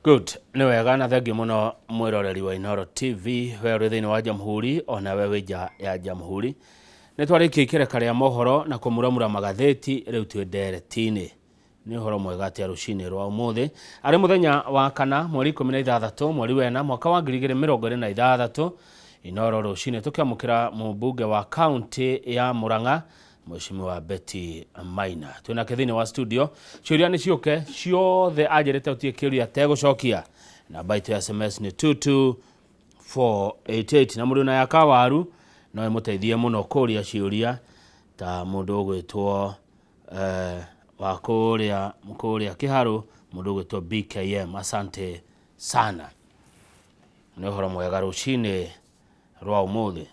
Good, nĩ wega na thengiũ mũno mwĩroreri wa Inooro TV, we ũrĩ thĩinĩ wa Jamhuri ona we wĩ nja ya Jamhuri. Nĩ twarĩkia ikereka rĩa mohoro na kũmuramura magathĩti, rĩu twĩ ndereti-inĩ. Nĩ ũhoro mwega atĩa rũcinĩ rwa ũmũthĩ, arĩ mũthenya wa kana mweri 16 mweri wena mwaka wa 2026, Inooro rũcinĩ tũkĩamũkĩra mũmbunge wa kaũntĩ ya Murang'a Mheshimiwa Betty Maina. Twĩnake thĩinĩ wa studio, ciũria nĩ ciũke ciothe, anjĩrĩte ũtirĩ kĩũria ategũcokia. Namba itũ ya SMS nĩ 22488 na mũndũ na ya kawaru no ĩmũteithie mũno kũria ciũria ta mũndũ ũgwĩtwo wa kũrĩa kũrĩa Kĩharũ, mũndũ ũgwĩtwo BKM. Asante sana, nĩ ũhoro mwega rũcinĩ rwa ũmũthĩ.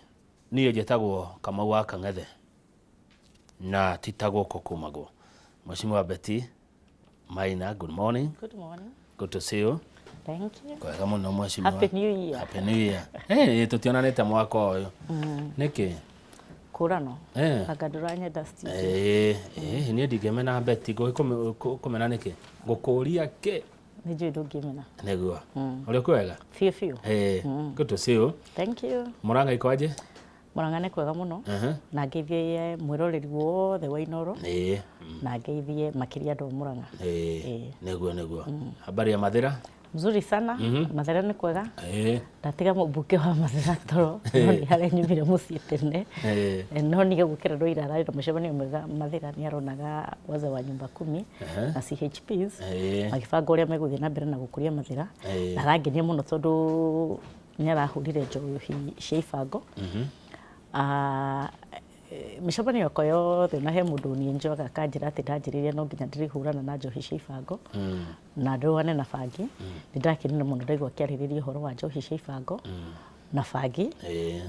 Niĩ njĩtagwo Kamau wa Kang'ethe na ti ta gũkũ kumagwo. Mheshimiwa Betty Maina, good morning. Good morning. Good to see you. Thank you. Kwega mũno mheshimiwa. Happy New Year. Happy New Year. Hey, tũtionanĩte mwaka ũyũ. Nĩkĩ? Kũrano. Anga ndũranyenda studio. Niĩ ndingĩmena Betty, ngũgĩkũmena nĩkĩ? Ngũkũria kĩ? Nĩ njũĩ ndũngĩmena. Nĩguo. Ũrĩ kwega? Biũ biũ. Good to see you. Thank you. Mũrang'a iko aje? Mũrang'a nĩ kwega mũno. Na ngeithie mwĩroreri wothe wa Inooro. Na ngeithie makĩria andũ a Mũrang'a. Nĩguo nĩguo. Habari ya Mathĩra? Mzuri sana. Mathĩra nĩ kwega. Ndatiga mũmbunge wa Mathĩra toro, no nĩ harĩa nyumire mũciĩ tene. No niĩ gũkĩra rũira ararĩ na mũcemanio mwega Mathĩra, nĩ aronaga wazee wa nyumba kumi na CHPs magĩbanga ũrĩa megũthiĩ na mbere na gũkũria Mathĩra. Na arangenia mũno tondũ nĩ arahũrire njohi cia ibango. Mĩcemanio yakwa yothe na he mũndũ niĩ njoyaga akanjĩra atĩ ndanjĩrĩria no nginya ndĩrĩhũrana na njohi cia ibango na ndũane na bangi. Nĩ ndakenire mũno ndaigua akĩarĩrĩria ũhoro wa njohi cia ibango na bangi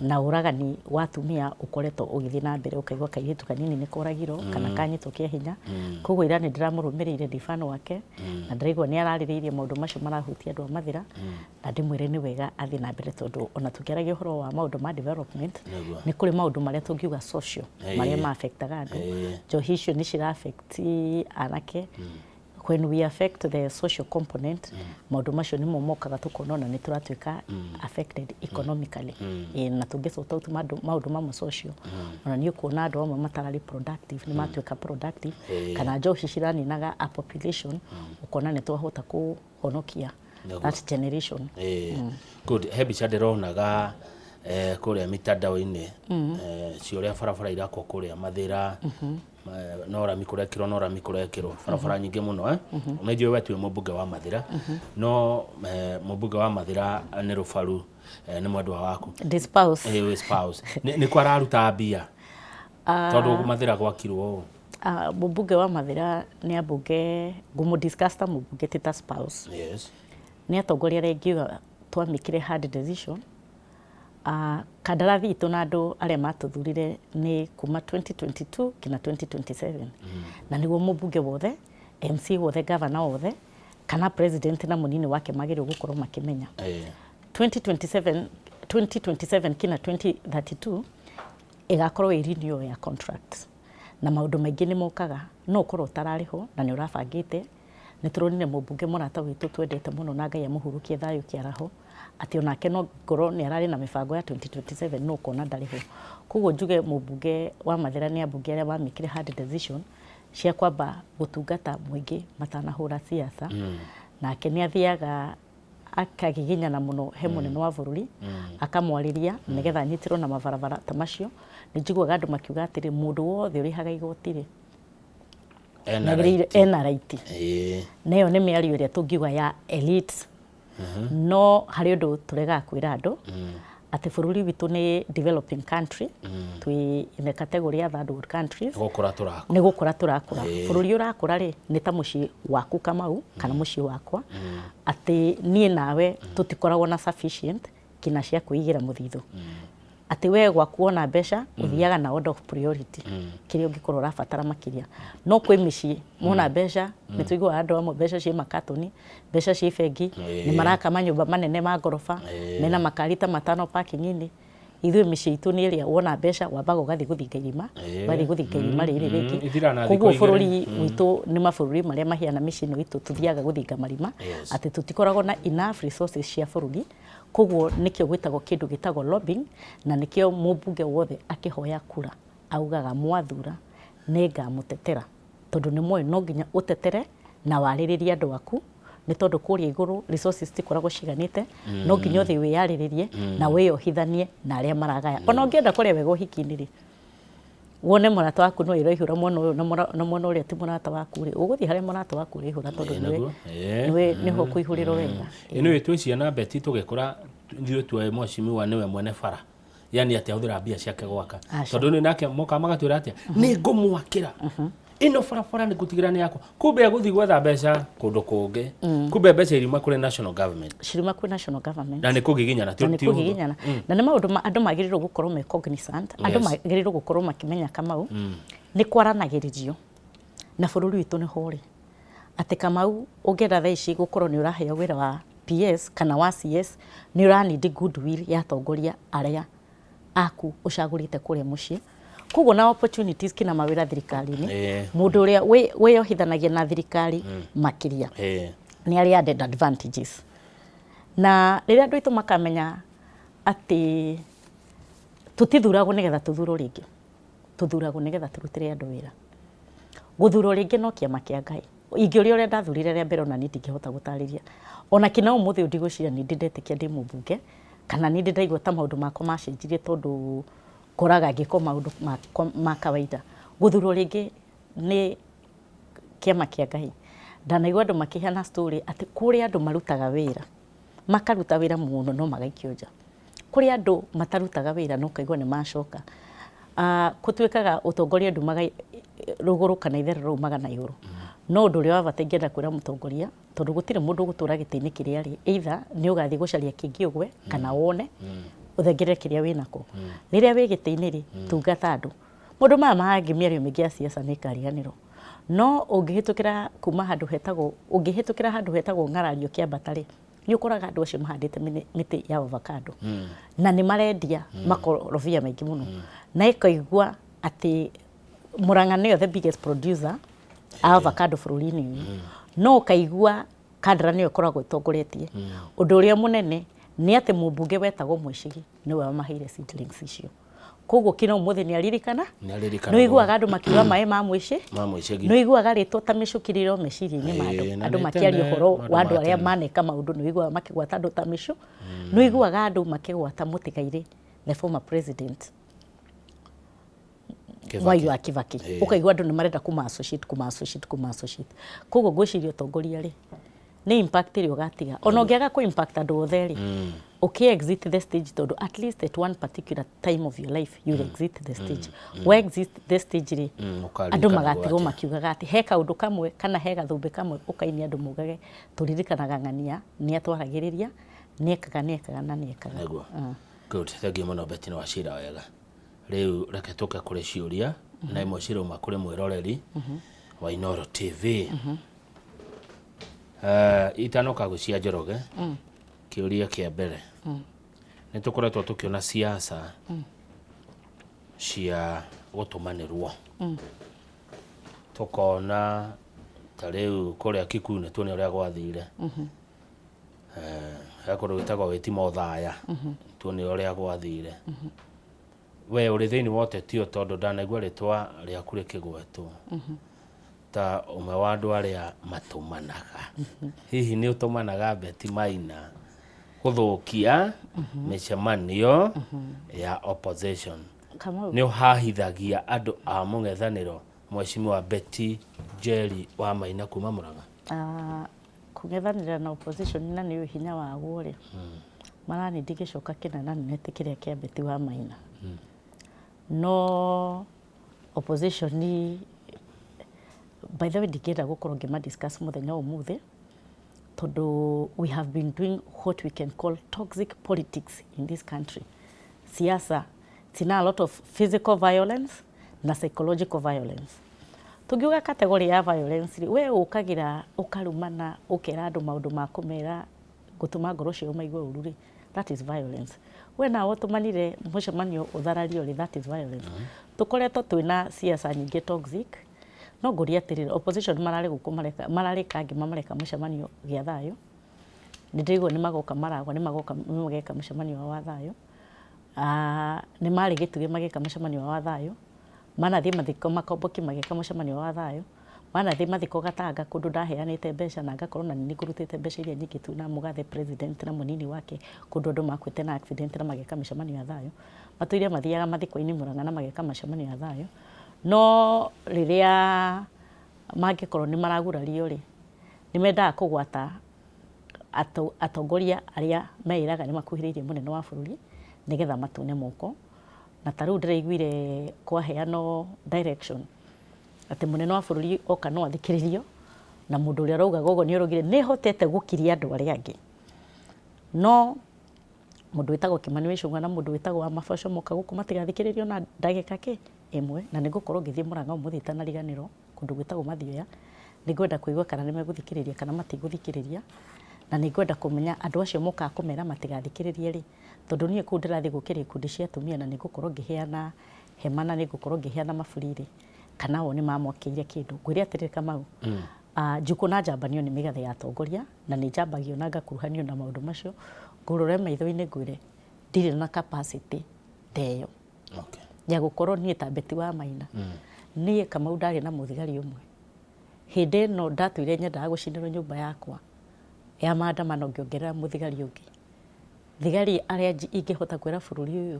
na ũragani wa atumia ũkoretwo ũgĩthiĩ na mbere, ũkaigua kairĩtu kanini nĩ koragirwo kana kanyitwo kĩa hinya. Koguo ira nĩ ndĩramũrũmĩrĩire ndĩ fan wake na ndĩraigua nĩ ararĩrĩirie maũndũ macio marahutia andũ a Mathĩra na ndĩmwĩre nĩ wega athiĩ na mbere tondũ ona tũkĩaragia ũhoro wa maũndũ ma development nĩ kũrĩ maũndũ marĩa tũngiuga social marĩa ma affectaga andũ. Njohi icio nĩ cira affect anake. When we affect the social component, maũndũ macio nĩmo mokaga tũkona ona nĩ tũratuĩka affected economically. Na tũngĩ sort out maũndũ mamwe social, ona nĩ ũkuona andũ amwe matararĩ productive nĩ matuĩka productive, kana njohi ciraninaga a population, ũkona nĩ twahota kũhonokia that generation. Good. He mbica ndĩronaga kũrĩa mitandao-inĩ cia ũrĩa barabara irakwo kũrĩa Mathĩra, no rami kũrekĩrwo, no rami kũrekĩrwo barabara nyingĩ mũno. Nĩ njũĩ we tiwe mũmbunge wa Mathĩra, no mũmbunge wa Mathĩra nĩ Rũbaru, nĩ mwendwa waku. The spouse. Wĩ spouse. Nĩ kũ araruta mbia tondũ Mathĩra gwakirwo ũũ? Mũmbunge wa Mathĩra nĩ ambunge ngũmũ discuss ta mũmbunge ti ta spouse. Nĩ atongoria arĩa ingiuga twamĩkire hard decision. Kandarathi itũ na andũ arĩa matũthurire nĩ kuma 2022 kinya 2027, na nĩguo mũmbunge wothe, MC wothe, governor wothe kana president na mũnini wake magĩrĩirwo gũkorwo makĩmenya. 2027 2027 kinya 2032 ĩgakorwo ĩ renewal ya contract, na maũndũ maingĩ nĩ mokaga no ũkorwo ũtararĩhwo na nĩ ũrabangĩte. Nĩ tũronire mũmbunge mũrata witũ twendete mũno na Ngai amũhurũkie thayũ kĩaraho, atĩ onake no ngorwo nĩ ararĩ na mĩbango ya 2027 no ũkona ndarĩ ho. Koguo njuge mũmbunge wa Mathĩra nĩ ambunge arĩa mamĩkire hard decision cia kwamba gũtungata mũingĩ matanahũra siasa. Nake nĩ athiaga akagiginyana mũno he mũnene wa bũrũri akamwarĩria nĩgetha anyitĩrwo na mabarabara ta macio. Nĩ njiguaga andũ makiuga atĩrĩ, mũndũ wothe ũrĩhaga igoti rĩ, ena nĩagĩrĩire right. Ena right. Na ĩyo nĩ mĩario ĩrĩa tũngiuga ya elite, no harĩ ũndũ tũregaga kwĩra andũ atĩ bũrũri witũ nĩ developing country, twĩ in the category ya third world countries. Nĩ gũkũra tũrakũra. Nĩ gũkũra tũrakũra. Bũrũri ũrakũra rĩ, nĩ ta mũciĩ waku Kamau kana mũciĩ wakwa, atĩ niĩ nawe tũtikoragwo na sufficient kina cia kwĩigĩra mũthithũ, atĩ we gwaku wona mbeca ũthiaga na order of priority kĩrĩa ũngĩkorwo ũrabatara makĩria. No kwĩ mĩciĩ mona mbeca, nĩ tũiguaga andũ amwe mbeca ciĩ makatoni, mbeca ciĩ bengi, nĩ maraka manyũmba manene ma ngoroba mena makari ta matano parking-inĩ. Ithuĩ mĩciĩ itũ nĩ ĩrĩa wona mbeca wambaga ũgathiĩ gũthinga irima, ũgathiĩ gũthinga irima rĩrĩ rĩngĩ. Ithiraga na thikũ Koguo igĩrĩ. Bũrũri witũ nĩ mabũrũri marĩa mahiana mĩciĩ ĩno itũ tũthiaga gũthinga marima, atĩ tũtikoragwo na enough resources cia bũrũri. Koguo nĩkĩo gwĩtagwo kĩndũ gĩtagwo lobbying, na nĩkĩo mũmbunge wothe akĩhoya kura augaga, "Mwathura nĩngamũtetera," tondũ nĩ moĩ no nginya ũtetere na warĩrĩrie andũ aku, nĩ tondũ kũrĩa igũrũ resources citikoragwo ciganĩte. No nginya ũthiĩ wĩyarĩrĩrie na wĩyohithanie na arĩa maragaya. Ona ũngĩenda kũrĩa wega ũhiki-inĩ rĩ, wone mũrata waku no ĩraihũra mwena ũyũ na mwena ũrĩa ti mũrata waku rĩ, ũgũthiĩ harĩa mũrata waku ũraihũra, tondũ nĩwe Nĩguo. Nĩwe nĩho kũihũrĩrwo wega. Anyway, twĩ ciana, Beti, tũgĩkũra ithuĩ tuoĩ mheshimiwa nĩwe mwene bara, yani atĩ ahũthĩra mbia ciake gwaka. Aca. Tondũ nĩ nake moka magatwĩra atĩa, nĩ ngũmwakĩra ĩno barabara, nĩ ngũtigĩra nĩ yakwa, kumbe agũthiĩ gwetha mbeca kũndũ kũngĩ, kumbe mbeca iriuma kũrĩ national government. Ciruma kwĩ national government. Na nĩ kũgiginyana. Na nĩ ti ũhũthũ. Kũgiginyana, na nĩ maũndũ andũ magĩrĩirwo gũkorwo me cognizant, andũ magĩrĩirwo gũkorwo makĩmenya, Kamau, nĩ kwaranagĩrĩrio na bũrũri witũ nĩ horĩ atĩ, Kamau, ũngĩenda thaa ici gũkorwo nĩ ũraheo wĩra wa PS kana wa CS, nĩ ũranindi goodwill ya atongoria arĩa aku ũcagũrĩte kũrĩa mũciĩ. Koguo na opportunities kina mawĩra thirikari-inĩ, mũndũ ũrĩa wĩyohithanagia na thirikari makĩria nĩ arĩ added advantages. Na rĩrĩa andũ aitũ makamenya atĩ tũtithuragwo nĩgetha tũthurwo rĩngĩ, tũthuragwo nĩgetha tũrutĩre andũ wĩra. Gũthurwo rĩngĩ no kĩama kĩa Ngai. Ingĩũria ũrĩa ndathurire rĩa mbere, ona niĩ ndingĩhota gũtarĩria. Ona kina ũmũthĩ ũyũ ndigwĩciria nĩ ndĩ ndetĩkia ndĩ mũmbunge, kana nĩ ndĩ ndaigua ta maũndũ makwa macenjirie, tondũ ngoraga ngĩka maũndũ makwa ma kawaida. Gũthurwo rĩngĩ nĩ kĩama kĩa Ngai. Ndanaigua andũ makĩheana story atĩ kũrĩ andũ marutaga wĩra, makaruta wĩra mũno, no magaikio nja. Kũrĩ andũ matarutaga wĩra, no ũkaigua nĩ macoka. Gũtuĩkaga ũtongoria ndumaga rũgũrũ kana itherero rumaga na igũrũ. No ũndũ ũrĩa wa bata ingĩenda kwĩra mũtongoria, tondũ gũtirĩ mũndũ ũgũtũra gĩtĩ-inĩ kĩrĩa arĩ, either nĩ ũgathiĩ gũcaria kĩngĩ ũgwe kana wone ũthengerere kĩrĩa wĩnako. Rĩrĩa wĩ gĩtĩ-inĩ rĩ, tungata andũ. Maũndũ maya mangĩ, mĩario mĩingĩ ya siasa nĩ ĩkariganĩrwo. No ũngĩhĩtũkĩra kuma handũ hetagwo, ũngĩhĩtũkĩra handũ hetagwo ng'arario kĩambata rĩ, nĩ ũkoraga andũ acio mahandĩte mĩtĩ ya avocado na nĩ marendia makorobia maingĩ mũno, na ĩkaigua atĩ Murang'a nĩyo the biggest producer a avocado bũrũri-inĩ ũyũ, no ũkaigua Kandara nĩyo ĩkoragwo ĩtongoretie. Ũndũ ũrĩa mũnene nĩ atĩ mũmbunge wetagwo Mwĩcigi nĩwe wamaheire seedlings icio. Koguo kina ũmũthĩ nĩ aririkana. Nĩ. Nĩ ũiguaga andũ makiuga maĩ ma Mwĩcĩ. Ma Mwĩcigi. Nĩ ũiguaga rĩtwa ta Mĩcũki rĩrĩ o meciria-inĩ ma andũ. Ĩĩ, na andũ nĩ makĩaria tene, ũhoro maũndũ wa andũ ma arĩa tene. maneka maũndũ, nĩ ũiguaga makĩgwata andũ ta Mĩcũ. Nĩ ũiguaga andũ makĩgwata mũtigairĩ the former president Kibaki. Mwai wa Kibaki. Ũkaigua andũ nĩ marenda kũma associate, kũma associate, kũma associate. Koguo ngwĩciria ũtongoria rĩ, nĩ impact ĩrĩa ũgatiga. Ona ũngĩaga kũ impact andũ othe rĩ, ũkĩ exit the stage, tondũ at least at one particular time of your life you will exit the stage. We exit the stage rĩ, andũ ũkaririkanagwo magatigwo atĩa? Makiugaga atĩ he kaũndũ kamwe kana he gathũmbĩ kamwe ũkainia, andũ maugage, "Tũririkanaga ng'ania nĩ atwaragĩrĩria, nĩ ekaga, nĩ ekaga na nĩ ekaga." Nĩguo. Good, thank you mũno, Betty, nĩ wacira wega. Rĩu reke tũke kũrĩ ciũria, na imwe cirauma kũrĩ mwĩroreri wa Inooro TV. Itanoka gwĩcia Njoroge, kĩũria kĩa mbere, nĩ tũkoretwo tũkĩona siasa cia gũtũmanĩrwo, tũkona ta rĩu kũrĩa Kikuyu nĩ tuone ũrĩa gwathire. He kũndũ gwĩtagwo Wĩtimo Thaya, tuone ũrĩa gwathire. We ũrĩ thĩinĩ wa ũteti ũyũ, tondũ ndanaigua rĩtwa rĩaku rĩkĩgwetwo ta ũmwe wa andũ arĩa matũmanaga. Hihi nĩ ũtũmanaga, Betty Maina, gũthũkia mĩcemanio ya opposition? Kamau. Nĩ ũhahithagia andũ a mũng'ethanĩro, Mheshimiwa Betty Njeri wa Maina kuma Murang'a? Ah, kũng'ethanĩra na opposition na nĩ hinya waguo rĩ, marani ndigĩcoka kĩnana nene ti kĩrĩa kĩa Betty wa Maina. No opposition, by the way, ndingĩenda gũkorwo ngĩma discuss mũthenya wa ũmũthĩ, tondũ we have been doing what we can call toxic politics in this country. Siasa cina a lot of physical violence na psychological violence. Tũngiuga category ya violence rĩ, we ũkagĩra ũkarumana, ũkera andũ maũndũ ma kũmera gũtũma ngoro ciao maigue ũru rĩ, that is violence. We nawe ũtũmanire mũcemanio ũtharario rĩ, that is violence. Tũkoretwo twĩna siasa nyingĩ toxic. No ngũrie atĩrĩrĩ, opposition mararĩ gũkũ mareka mararĩ Kangema mareka mũcemanio gĩa thayũ. Nĩ ndĩraigua nĩ magoka Maragwa, nĩ magoka nĩ mageka mũcemanio wao wa thayũ. Nĩ marĩ Gĩtugĩ magĩka mũcemanio wao wa thayũ. Manathiĩ mathiko Makomboki magĩka mũcemanio wa thayũ. Manathiĩ mathiko Gatanga kũndũ ndaheanĩte mbeca na ngakorwo na nĩ ngũrutĩte mbeca iria nyingĩ tu na mũgathe president na mũnini wake kũndũ andũ makuĩte na accident na mageka mĩcemanio ya thayũ. Matũire mathiaga mathiko-inĩ Murang'a na mageka mĩcemanio ya thayũ. No rĩrĩa mangĩkorwo nĩ maragurario rĩ, nĩ mendaga kũgwata atongoria arĩa meĩraga nĩ makuhĩrĩirie mũnene wa bũrũri nĩgetha matune moko. Na ta rĩu ndĩraiguire kwaheanwo direction atĩ mũnene wa bũrũri oka no athikĩrĩrio, na mũndũ ũrĩa ũraugaga ũguo nĩ araugire nĩ hotete gũkiria andũ arĩa angĩ. No mũndũ wĩtagwo Kimani wa Ichung'wa na mũndũ wĩtagwo wa Maboco moka gũkũ matigathikĩrĩrio na ndagĩka kĩ ĩmwe. Na nĩ ngũkorwo ngĩthiĩ Mũrang'a ũmũthĩ itanariganĩrwo kũndũ gwĩtagwo Mathioya. Nĩ ngwenda kũigua kana nĩ megũthikĩrĩria kana matigũthikĩrĩria. Na nĩ ngwenda kũmenya andũ acio mokaga kũmera matigathikĩrĩrie rĩ, tondũ niĩ kũu ndĩrathiĩ gũkĩria ikundi cia atumia na nĩ ngũkorwo ngĩheana hema na nĩ ngũkorwo ngĩheana maburi rĩ, kana o nĩ mamwakĩire kĩndũ. Ngwĩre atĩrĩrĩ Kamau, njukũ na njambanio nĩ mĩgathe ya atongoria, na nĩ njambagio na ngakuruhanio na maũndũ macio. Ngũrore maitho-inĩ ngwĩre ndirĩ na capacity ta ĩyo ya gũkorwo niĩ ta Betty wa Maina. Niĩ Kamau ndarĩ na mũthigari ũmwe. Hĩndĩ ĩno ndatũire nyendaga gũcinĩrwo nyũmba yakwa ya maandamano ngĩongerera mũthigari ũngĩ. Thigari arĩa ingĩhota kwĩra bũrũri ũyũ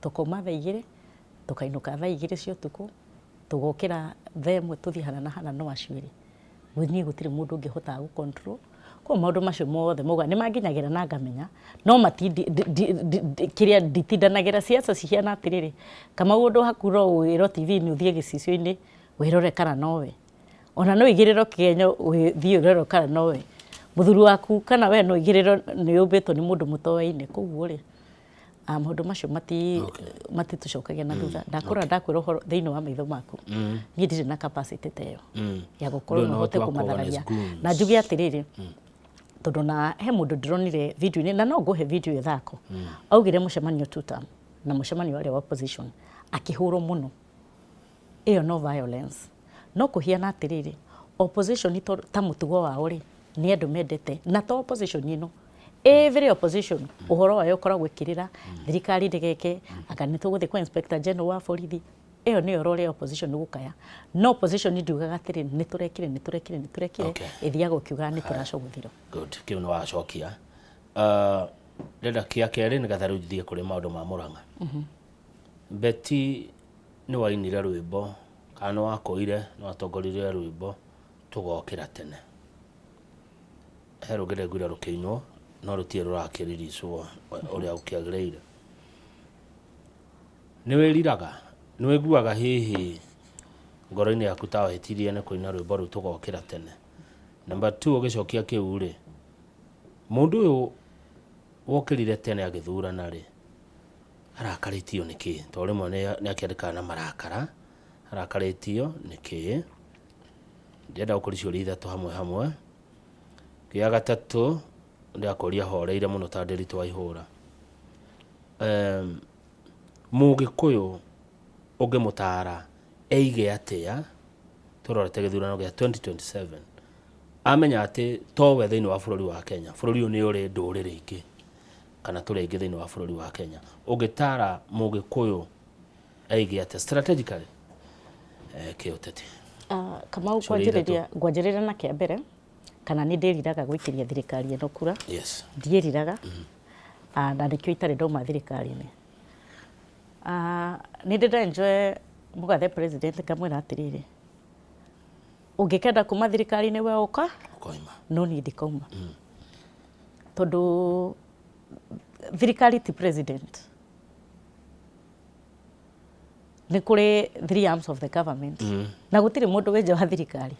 tũkauma thaa 2 tũkainũka thaa 2 cia ũtukũ, tũgokĩra thaa 1 tũthiĩ hana na hana no acio erĩ. Niĩ gũtirĩ mũndũ ũngĩhotaga gũ control. Koguo maũndũ macio mothe mauga nĩ manginyagĩra na ngamenya, no kĩrĩa nditindanagĩra. Siasa cihiana atĩrĩrĩ, Kamau ũndũ haku no wĩrwo TV-inĩ ũthiĩ gĩcicio-inĩ wĩrore kana nowe. Ona no ũigĩrĩrwo kĩgenyo ũthiĩ ũrore kana nowe. Mũthuri waku kana we no ũigĩrĩrwo nĩ ũmbĩtwo nĩ mũndũ mũtoaine. Koguo rĩ, maũndũ macio matitũcokagia na thutha. Ndakũrora ndakwĩra ũhoro thĩinĩ wa maitho maku, niĩ ndirĩ na capacity ta ĩyo ya gũkorwo no hote kũmathararia. Na njuge atĩrĩrĩ, tondũ na he mũndũ ndĩronire video-inĩ, na no ngũhe video ĩthako, augire mũcemanio two term na mũcemanio warĩ wa opposition, akĩhũrwo mũno. Ĩyo no violence. No kũhiana atĩrĩrĩ, opposition ta mũtugo wao rĩ, nĩ andũ mendete, na to opposition ĩno, every opposition ũhoro wayo ũkoragwo ĩkĩrĩra thirikari ndĩgeke, anga nĩ tũgũthiĩ kwa Inspector General wa borithi. Ĩyo nĩyo role ya opposition gũkaya. No opposition ndiugaga atĩrĩ nĩ tũrekire, nĩ tũrekire, nĩ tũrekire, ĩthiaga ũkiugaga nĩ tũracũgũthirwo. Good, kĩu nĩ wacokia. Ndĩrenda kĩa kerĩ nĩgetha rĩu thiĩ kũrĩ maũndũ ma Mũrang'a. Betty, nĩ wainire rwĩmbo kana nĩ wakũire, nĩ watongoririe rwĩmbo Tũgokĩra Tene. He rũngĩ ndaiguire rũkĩinwo no rũtirĩ rũrakĩriricwo ũrĩa ũkĩagĩrĩire. Nĩ wĩriraga? Nĩ wĩiguaga hihi ngoro-inĩ yaku ta wahĩtirie nĩ kũina rwĩmbo rũu Tũgokĩra Tene? Number two, ũgĩcokia kĩu rĩ, mũndũ ũyũ wokĩrire tene agĩthurana rĩ, arakarĩtio nĩ kĩĩ? Tondũ rĩmwe nĩ akĩandĩkaga na marakara, arakarĩtio nĩ kĩĩ? Ndĩrenda gũkũria ciũria ithatũ hamwe hamwe. Gĩa gatatũ, ndĩrakũria horeire mũno ta Ndĩritũ wa ihũra. Mũgĩkũyũ ũngĩmũtara eige atĩa tũrorete gĩthurano gĩa 2027 amenya atĩ towe thĩinĩ wa bũrũri wa Kenya, bũrũri ũyũ nĩ ũrĩ ndũrĩrĩ ingĩ kana tũrĩ aingĩ thĩinĩ wa bũrũri wa Kenya. Ũngĩtara mũgĩkũyũ aige atĩa strategically kĩũteti? Kamau, kwanjĩrĩria ngwanjĩrĩria na kĩa mbere, kana nĩ ndĩriraga gũikĩria thirikari ĩno kura? Yes. Ndiĩriraga, na nĩkĩo itarĩ ndauma thirikari-inĩ. Nĩ ndĩ enjoy mũgathe president ngamwĩra atĩrĩrĩ, ũngĩkenda kuma thirikari-inĩ we ũka, ũkoima, no niĩ ndikauma. Tondũ thirikari ti president. Nĩ kũrĩ three arms of the government. Na gũtirĩ mũndũ wĩ nja wa thirikari.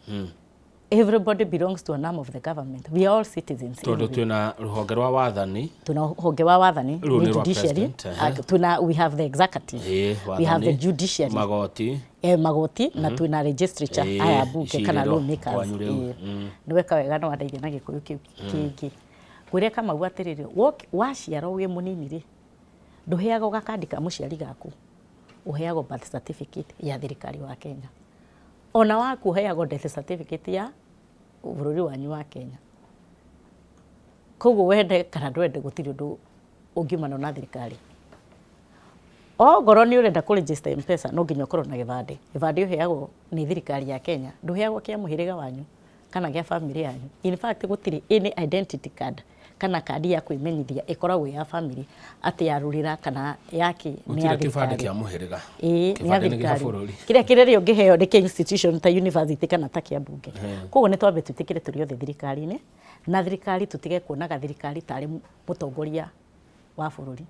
Everybody belongs to an arm of the government. We are all citizens. Tondũ twĩna rũhonge rwa wathani. Twĩna rũhonge rwa wathani, Rũu nĩ nĩ rwa judiciary. president, ehe. Twĩna, we have the executive. We have the wathani, judiciary. Magoti. Magoti na twĩna legislature, aya mbunge kana icirĩro, lawmakers. kwanyu rĩu. Nĩ weka wega nĩ wandeithia na Gĩkũyũ kĩu kĩngĩ. Ngwĩre Kamau atĩrĩrĩ, waciarwo wĩ mũnini rĩ, Ndũheagwo gakandi ka mũciari gaku, ũheagwo birth certificate ya thirikari wa Kenya. Ona waku ũheagwo death certificate ya bũrũri wanyu wa Kenya. Koguo wende kana ndwende gũtirĩ ũndũ ũngiumana na thirikari. Ongorwo nĩ ũrenda kũ register M-Pesa no nginya ũkorwo na gĩbandĩ. Gĩbandĩ ũheagwo nĩ thirikari ya Kenya, ndũheagwo kĩa mũhĩrĩga wanyu kana gĩa bamĩrĩ yanyu. In fact gũtirĩ any identity card kana kandi ya kwĩmenyithia ĩkoragwo ĩ ya bamĩrĩ atĩ ya rũrĩra kana ya kĩ nĩ ya Gũtirĩ kĩbandĩ thirikari. kĩa mũhĩrĩga. Ĩĩ nĩ ya Kĩbandĩ nĩ gĩa thirikari. bũrũri. Kĩrĩa kĩrĩa ũngĩheo nĩ kĩa institution ta university kana ta kĩa mbunge. Koguo nĩ twambe twĩtĩkĩre tũrĩ othe thirikari-inĩ na thirikari tũtige kuonaga thirikari tarĩ mũtongoria wa bũrũri.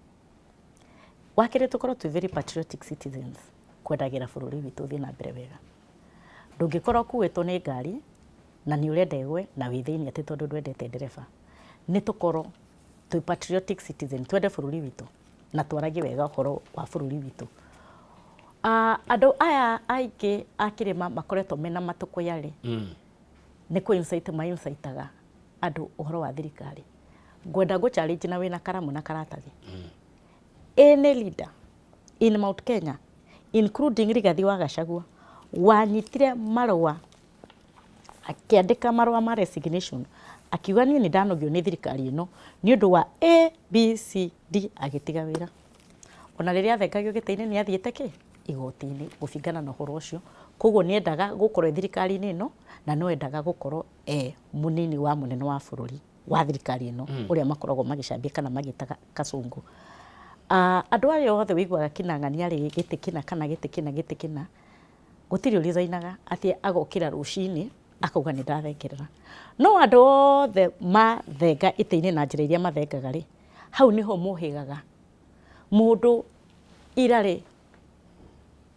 Wa kerĩ tũkorwo twĩ very patriotic citizens kwendagĩra bũrũri witũ ũthiĩ na mbere wega. Ndũngĩkorwo ũkuĩtwo nĩ ngari na nĩ ũrenda ĩgwe na wĩ thĩinĩ atĩ tondũ ndwendete ndereba. Nĩ tũkorwo twĩ patriotic citizen, twende bũrũri witũ na twaragie wega ũhoro wa bũrũri witũ. Andũ aya aingĩ a kĩrĩma makoretwo mena matũkũya rĩ, nĩ kũ incite ma incitaga andũ ũhoro wa thirikari. Ngwenda ngũ challenge na wĩna karamu na karatathi. Any leader in Mount Kenya including Rigathi wa Gachagua wanyitire marũa akĩandĩka marũa ma resignation akiuga niĩ nĩ ndanogio nĩ thirikari ĩno nĩ ũndũ wa A, B, C, D agĩtiga wĩra. Ona rĩrĩa athengagio gĩtĩ-inĩ nĩ athiĩte kĩ igoti-inĩ gũbingana na ũhoro ũcio. Koguo nĩ endaga gũkorwo e thirikari-inĩ ĩno na no endaga gũkorwo e mũnini wa mũnene wa bũrũri wa thirikari ĩno ũrĩa makoragwo magĩcambia kana magĩtaga kacũngũ. Andũ aya othe wĩiguaga kĩnang'ania arĩ gĩtĩ kĩna kana gĩtĩ kĩna gĩtĩ kĩna, gũtirĩ ũricainaga atĩ agokĩra rũcinĩ akauga nĩ ndathengerera. No andũ othe mathenga itĩ-inĩ na njĩra iria mathengaga rĩ, hau nĩho mohĩgaga. Mũndũ ira rĩ,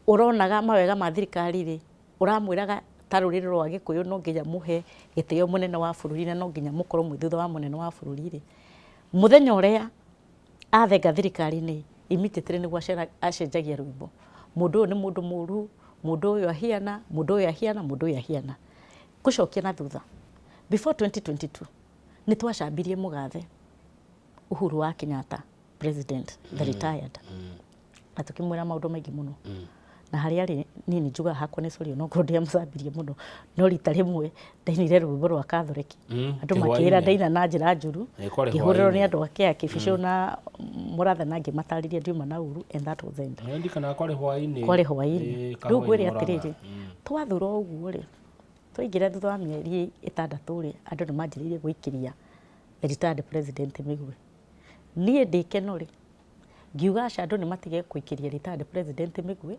ũronaga mawega ma thirikari rĩ, ũramwĩraga ta rũrĩrĩ rwa Gĩkũyũ no nginya mũhe gĩtĩo mũnene wa bũrũri na no nginya mũkorwo mwĩ thutha wa mũnene wa bũrũri rĩ, mũthenya ũrĩa athenga thirikari-inĩ immediately nĩguo acenjagia rwĩmbo. Mũndũ ũyũ nĩ mũndũ mũru, mũndũ ũyũ ahiana, mũndũ ũyũ ahiana, mũndũ ũyũ ahiana. Ngũcokia na thutha, before 2022 nĩ twacambirie mũgathe Uhuru wa Kenyatta president the retired na tukimwĩra maũndũ maingĩ mũno na harĩa arĩ niĩ nĩ njugaga hakwa nĩ sorry onokorwo ndiamũcambirie mũno no rita rĩmwe ndainire rwĩmbo rwa Catholic andũ makĩra kĩhwaĩ-inĩ. ndaina na njĩra njũru Ĩ, kwarĩ ngĩhũrĩrwo nĩ hwaĩ-inĩ. andũ ake a Kĩbicũ na Mũratha na ngĩmatarĩria ndiuma na ũru and that was end. Ndikanaga kwarĩ hwaĩ-inĩ. Kwarĩ hwaĩ-inĩ. Ĩ, Rĩu ngwĩre kahwaĩ-inĩ atĩrĩrĩ, Mũrang'a. twathura ũguo rĩ, twaingĩra thutha wa mĩeri 6 rĩ, andũ nĩ manjĩrĩirie gũikĩria the retired president mĩguĩ. Niĩ ndĩ Keno rĩ, ngiuga aca andũ nĩ matige gũikĩria retired president mĩguĩ,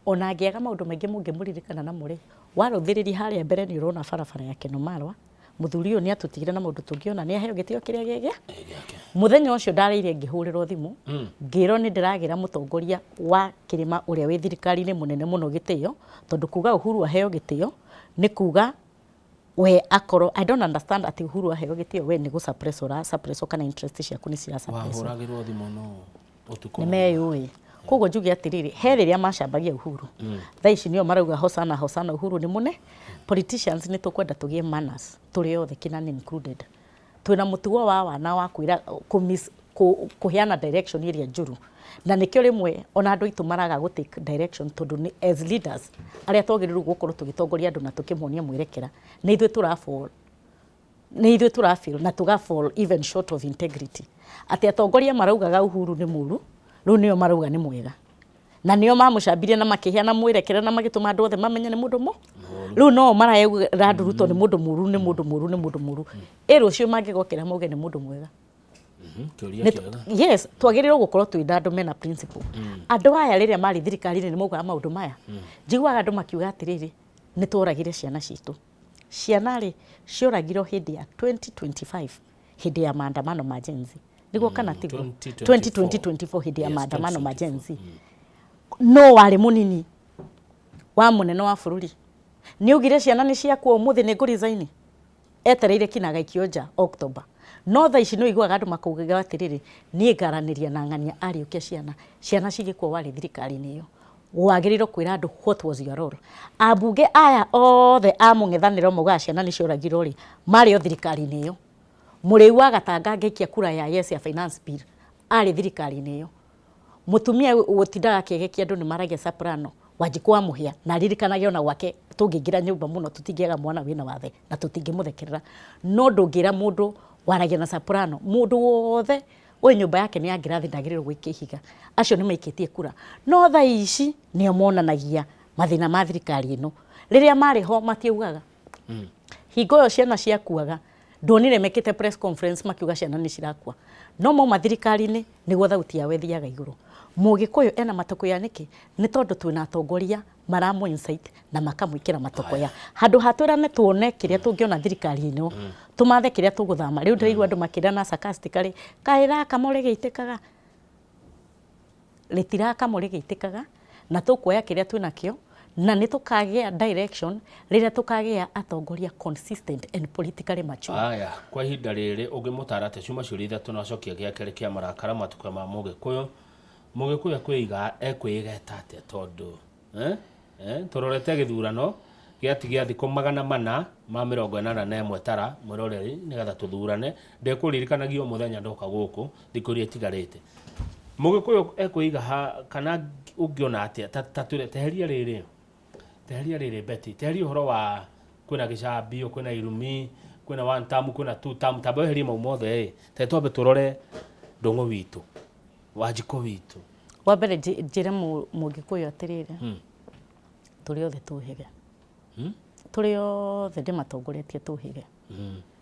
ona angĩaga maũndũ maingĩ mũngĩmũririkana namo rĩ, warũthĩrĩria harĩa mbere nĩ ũrona barabara ya Keno Marwa, mũthuri ũyũ nĩ atũtigire na maũndũ tũngĩona nĩ aheo gĩtĩo kĩrĩa gĩgĩa. Gĩake. Mũthenya ũcio ndarĩire ngĩhũrĩrwo thimũ, ngĩrwo nĩ ndĩragĩra mũtongoria wa kĩrĩma ũrĩa wĩ thirikari-inĩ mũnene mũno gĩtĩo, tondũ kuga Uhuru aheo gĩtĩo nĩ kuga we akorwo I don't understand atĩ Uhuru aheo gĩtĩo we nĩ gũ suppress ũra suppress kana interest ciaku nĩ cira suppress. Wahũragĩrwo thimũ no ũtukũ. Nĩ meyũĩ. Koguo njuge atĩrĩrĩ, he rĩrĩa macambagia Uhuru. Thaa ici nĩo marauga hosana hosana Uhuru nĩ mũne. Politicians nĩ tũkwenda tũgĩe manners tũrĩ othe Kĩnani included. Twĩna mũtugo wa wana wa kwĩra kũheana direction ĩrĩa njũru. Na nĩkĩo rĩmwe ona andũ aitũ maraga gũ take direction tondũ nĩ as leaders arĩa twagĩrĩirwo gũkorwo tũgĩtongoria andũ na tũkĩmonia mwerekera nĩ ithuĩ tũra fall nĩ ithuĩ tũra fail na tũga fall even short of integrity. Atĩ atongoria maraugaga Uhuru nĩ mũru, rĩu nĩo marauga nĩ mwega. Na nĩo mamũcambirie na makĩheana mwerekera na magĩtũma andũ othe mamenye nĩ mũndũ rĩu no marauga andũ Ruto nĩ mũndũ mũru nĩ mũndũ mũru nĩ mũndũ mũru. Ĩ rũciũ mangĩgokĩra mauge nĩ mũndũ mwega. Kĩũria kĩega. Yes, twagĩrĩirwo gũkorwo twĩ na andũ mena principle. Andũ aya rĩrĩa marĩ thirikari-inĩ nĩ maugaga maũndũ maya. Njiguaga andũ makiuga atĩrĩrĩ, nĩ tworagire ciana citũ. Ciana rĩ, cioragirwo hĩndĩ ya 2025 hĩndĩ ya maandamano ma Gen Z. Nĩguo kana tiguo? 2024. 2024 hĩndĩ ya Yes, maandamano ma 2024. Gen Z. No warĩ mũnini wa mũnene wa bũrũri. Nĩ augire ciana nĩ ciakwa ũmũthĩ nĩ ngũ resign. Etereire kinya agaikio nja October. No thaa ici nĩ ũiguaga andũ makaugaga atĩrĩrĩ, niĩ ngaranĩria na ng'ania ariũkia ciana. Ciana cigĩkua warĩ thirikari-inĩ ĩyo. Wagĩrĩirwo kwĩra andũ what was your role. Ambunge aya othe a mũng'ethanĩro maugaga ciana nĩ cioragirwo rĩ, marĩ o thirikari-inĩ ĩyo. Mũrĩu wa Gatanga angĩikia kura ya yes ya finance bill, arĩ thirikari-inĩ ĩyo. Mũtumia ũtindaga akĩegekia andũ nĩ maragia soprano, Wanjikũ wa Mũhĩa, na aririkanage ona gwake tũngĩingĩra nyũmba mũno tũtingĩaga mwana wĩna wathe na tũtingĩmũthekerera. No ndũngĩra mũndũ waragia na soprano, mũndũ wothe ũyũ nyũmba yake nĩ ya ngirathi ndagĩrĩirwo gũikia ihiga. Acio nĩ maikĩtie kura. No thaa ici nĩo monanagia mathĩna ma thirikari ĩno. Rĩrĩa marĩ ho matiaugaga. Hingo ĩyo ciana ciakuaga, ndonire mekĩte press conference makiuga ciana nĩ cirakua. No mauma thirikari-inĩ nĩguo thauti yao ĩthiaga igũrũ. Mũgĩkũyũ ena matũkũya nĩkĩ? Nĩ tondũ twĩna atongoria maramũ incite na makamwĩkĩra matũkũya. Handũ ha twĩrane tuone kĩrĩa tũngĩona thirikari ĩno, tũmathe kĩrĩa tũgũthama. Rĩu ndĩraigua andũ makĩrana sarcastically, kaĩ ĩrakama ũrĩa ĩgĩitĩkaga? Rĩtirakamwo rĩgĩitĩkaga, na tũkuoya kĩrĩa twĩ nakĩo, na nĩ tũkagĩa direction rĩrĩa tũkagĩa atongoria consistent and politically mature. Aya, kwa ihinda rĩrĩ ũngĩmũtaara atĩa? Ciuma ciũria ithatũ na acokia gĩa kerĩ kĩa marakara matukũ ma Mũgĩkũyũ. Mũgĩkũyũ ekwĩiga ekwĩgeta atĩa tondũ eh? Eh? Tũrorete gĩthurano gĩatigia thikũ 481 tara mwĩroreri nĩgetha tũthurane. Ndĩkũririkanagia o mũthenya ndoka gũkũ thikũ iria itigarĩte. Mũgĩkũyũ ekwĩiga ha kana ũngĩona atĩa ta, ta twĩre teheria rĩrĩ teheria rĩrĩ Betty, teheria ũhoro wa kwĩna gĩcambio, kwĩna irumi, kwĩna one term, kwĩna two term, tamba weherie mau mothe ĩ, te twambe tũrore Ndũng'ũ witũ, Wanjikũ witũ. Wa mbere njĩre Mũgĩkũyũ atĩrĩrĩ, tũrĩ othe tũhĩge. Tũrĩ othe ndĩmatongoretie tũhĩge.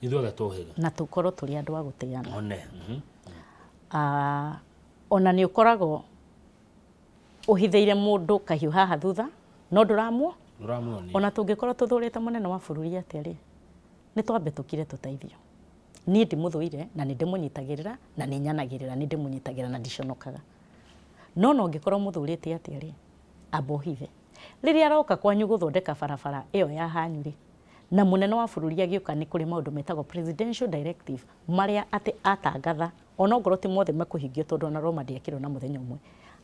Ithuothe tũhĩge. Na tũkorwo tũrĩ andũ a gũtĩana. One. Ona nĩ ũkoragwo ũhithĩire mũndũ kahiũ haha thutha, no ndũramuo. Ndũramuonia. Ona tũngĩkorwo tũthũrĩte mũnene wa bũrũri atĩa rĩ, nĩ twambe tũkire tũteithio. Niĩ ndimũthũire na nĩ ndĩmũnyitagĩrĩra na nĩ nyanagĩrĩra nĩ ndĩmũnyitagĩrĩra na ndiconokaga. No na ũngĩkorwo mũthũrĩte atĩa rĩ, amba ũhithe. Rĩrĩa aroka kwanyu gũthondeka barabara ĩyo ya hanyu rĩ, na mũnene wa bũrũri agĩũka nĩ kũrĩ maũndũ metagwo presidential directive marĩa atĩ atangatha, onokorwo ti mothe mekũhingio tondũ ona Roma ndĩakirwo na mũthenya ũmwe.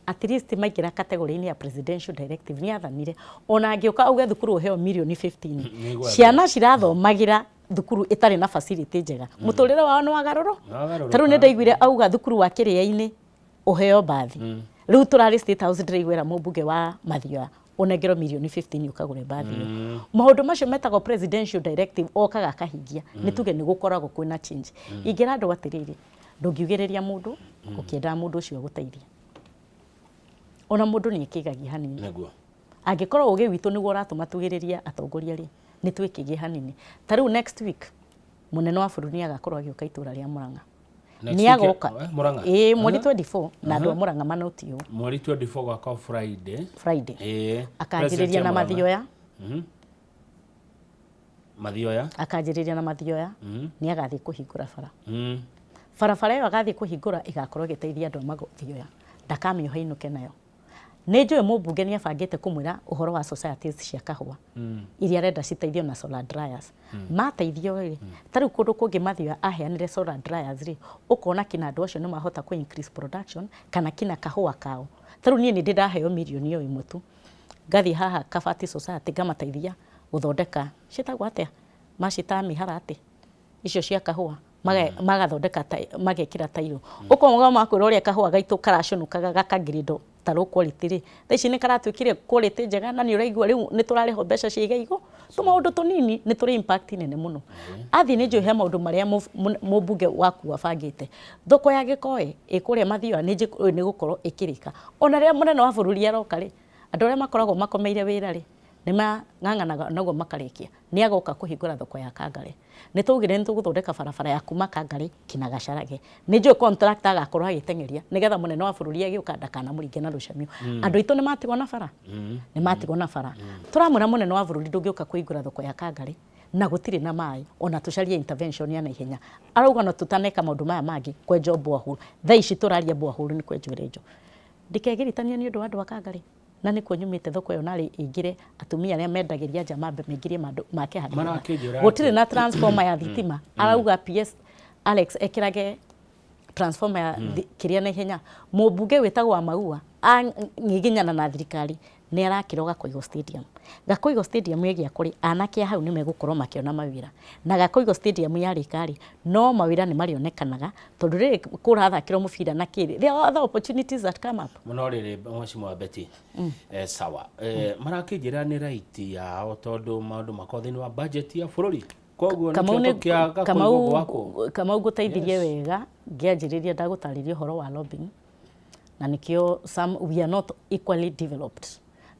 At least maingĩra category-inĩ ya presidential directive nĩ athanire, ona angĩũka auge thukuru ũheo mirioni 15, ciana cirathomagĩra thukuru ĩtarĩ na facility njega, mũtũrĩre wao nĩ wagarũrũ. Ta rĩu nĩ ndaiguire auga thukuru wa Kĩrĩa-inĩ ũheo mbathi. Rĩu tũrarĩ State House ndĩraiguĩra mũmbunge wa Mathioya ũnengerwo mirioni 15 ũkagũre mbathi ĩyo. Maũndũ macio metagwo presidential directive okaga akahingia, nĩ tuge nĩ gũkoragwo kwĩna change. Ingĩra andũ atĩrĩrĩ, ndũngiugĩrĩria mũndũ ũkĩendaga mũndũ ũcio agũteithie. Ona mũndũ nĩ ekĩgagia hanini. Nĩguo. Angĩkorwo ũgĩ witũ nĩguo ũratũma tugĩrĩrie atongoria rĩ, nĩ twĩkĩgie hanini. Ta rĩu next week mũnene wa bũrũri nĩ agakorwo agĩũka itũra rĩa Murang'a. Nĩ agoka. Murang'a. Ĩĩ, mweri 24 na andũ a Murang'a manoti ũũ. Mweri 24 gwaka Friday. Friday. Ĩĩ. Akanjĩrĩria na Mathioya. Mathioya. Akanjĩrĩria na Mathioya. Nĩ agathiĩ kũhingũra bara. Barabara ĩyo agathiĩ kũhingũra ĩgakorwo ĩgĩteithia andũ a Mathioya. Ndakamĩoha inũke nayo. Nĩ njũĩ mũmbunge nĩ abangĩte kũmwĩra ũhoro wa societies cia kahũa iria arenda citeithio na solar dryers. Mateithio rĩ, ta rĩu kũndũ kũngĩ Mathioya aheanire solar dryers rĩ, ũkona kina andũ acio nĩ mahota kũ increase production kana kina kahũa kao. Ta rĩu niĩ nĩ ndĩ ndaheo mirioni o ĩmwe tu, ngathiĩ haha Kabati Society ngamateithia gũthondeka, ciĩtagwo atĩa? Maciĩtaga mĩharatĩ icio cia kahũa. Magathondeka magekĩra tairo. Ũkona makwĩra ũrĩa kahũa gaitũ karacũnũkaga gakangirĩndwo ta low quality rĩ, thaa ici nĩ karatuĩkire quality njega na nĩ ũraigua rĩu nĩ tũrarĩhwo mbeca cia igaigo. Tũmaũndũ tũnini nĩ tũrĩ impact nene mũno. Athiĩ nĩ njũĩ he maũndũ marĩa mũmbunge waku abangĩte. Thoko ya Gĩkoe ĩ kũrĩa Mathioya nĩ njũĩ nĩ gũkorwo ĩkĩrĩka. Ona rĩrĩa mũnene wa bũrũri aroka rĩ, andũ arĩa makoragwo makomeire wĩra rĩ, nĩ mang'ang'anaga naguo makarĩkia. Nĩ agoka kũhingũra thoko ya Kangarĩ. Nĩ twaugire nĩ tũgũthondeka barabara ya kuma Kangarĩ kinya Gacharage. Nĩ njũĩ contractor agakorwo agĩteng'eria nĩgetha mũnene wa bũrũri agĩũka ndakanamũringe na rũcamio. Andũ aitũ nĩ matigwo na bara? Nĩ matigwo na bara. Tũramwĩra mũnene wa bũrũri ndũngĩũka kũhingũra thoko ya Kangarĩ na gũtirĩ na maĩ ona tũcarie intervention ya naihenya. Arauga ona tũtaneka maũndũ maya mangĩ kwenjwo borehole. Thaa ici tũraria borehole nĩ kwenjwo ĩrenjwo. Ndikegiritania nĩ ũndũ wa andũ a Kangarĩ. Na nĩkuo nyumĩte thoko ĩyo narĩ ĩingĩre atumia arĩa mendagĩria nja mambe maingĩrie make handũ hega. Marakĩnjĩra Gũtirĩ atĩ- na transformer ya thitima. Arauga PS Alex ekĩrage transformer ya kĩrĩa na ihenya. Mũmbunge wĩtagwo Wamaua angiginyana na thirikari Nĩ arakĩrwo Gakoigo Stadium. Gakoigo Stadium ĩgĩakwo rĩ, anake a hau nĩ megũkorwo makĩona mawĩra. Na Gakoigo Stadium yarĩka rĩ, no mawĩra nĩ marĩonekanaga, tondũ rĩrĩ kũrathakĩrwo mũbira na kĩ, there are other opportunities that come up. No rĩrĩ Mheshimiwa Betty, sawa, marakĩnjĩra nĩ right yao tondũ maũndũ makoragwo thĩinĩ wa budget ya bũrũri. Koguo Kamau nĩkĩo nĩ tũkĩaga kũigwo Kamau gwakwo. Kamau ngũteithirie Yes. wega ngĩanjĩrĩria ndagũtarĩria ũhoro wa lobbying na nĩkĩo some we are not equally developed.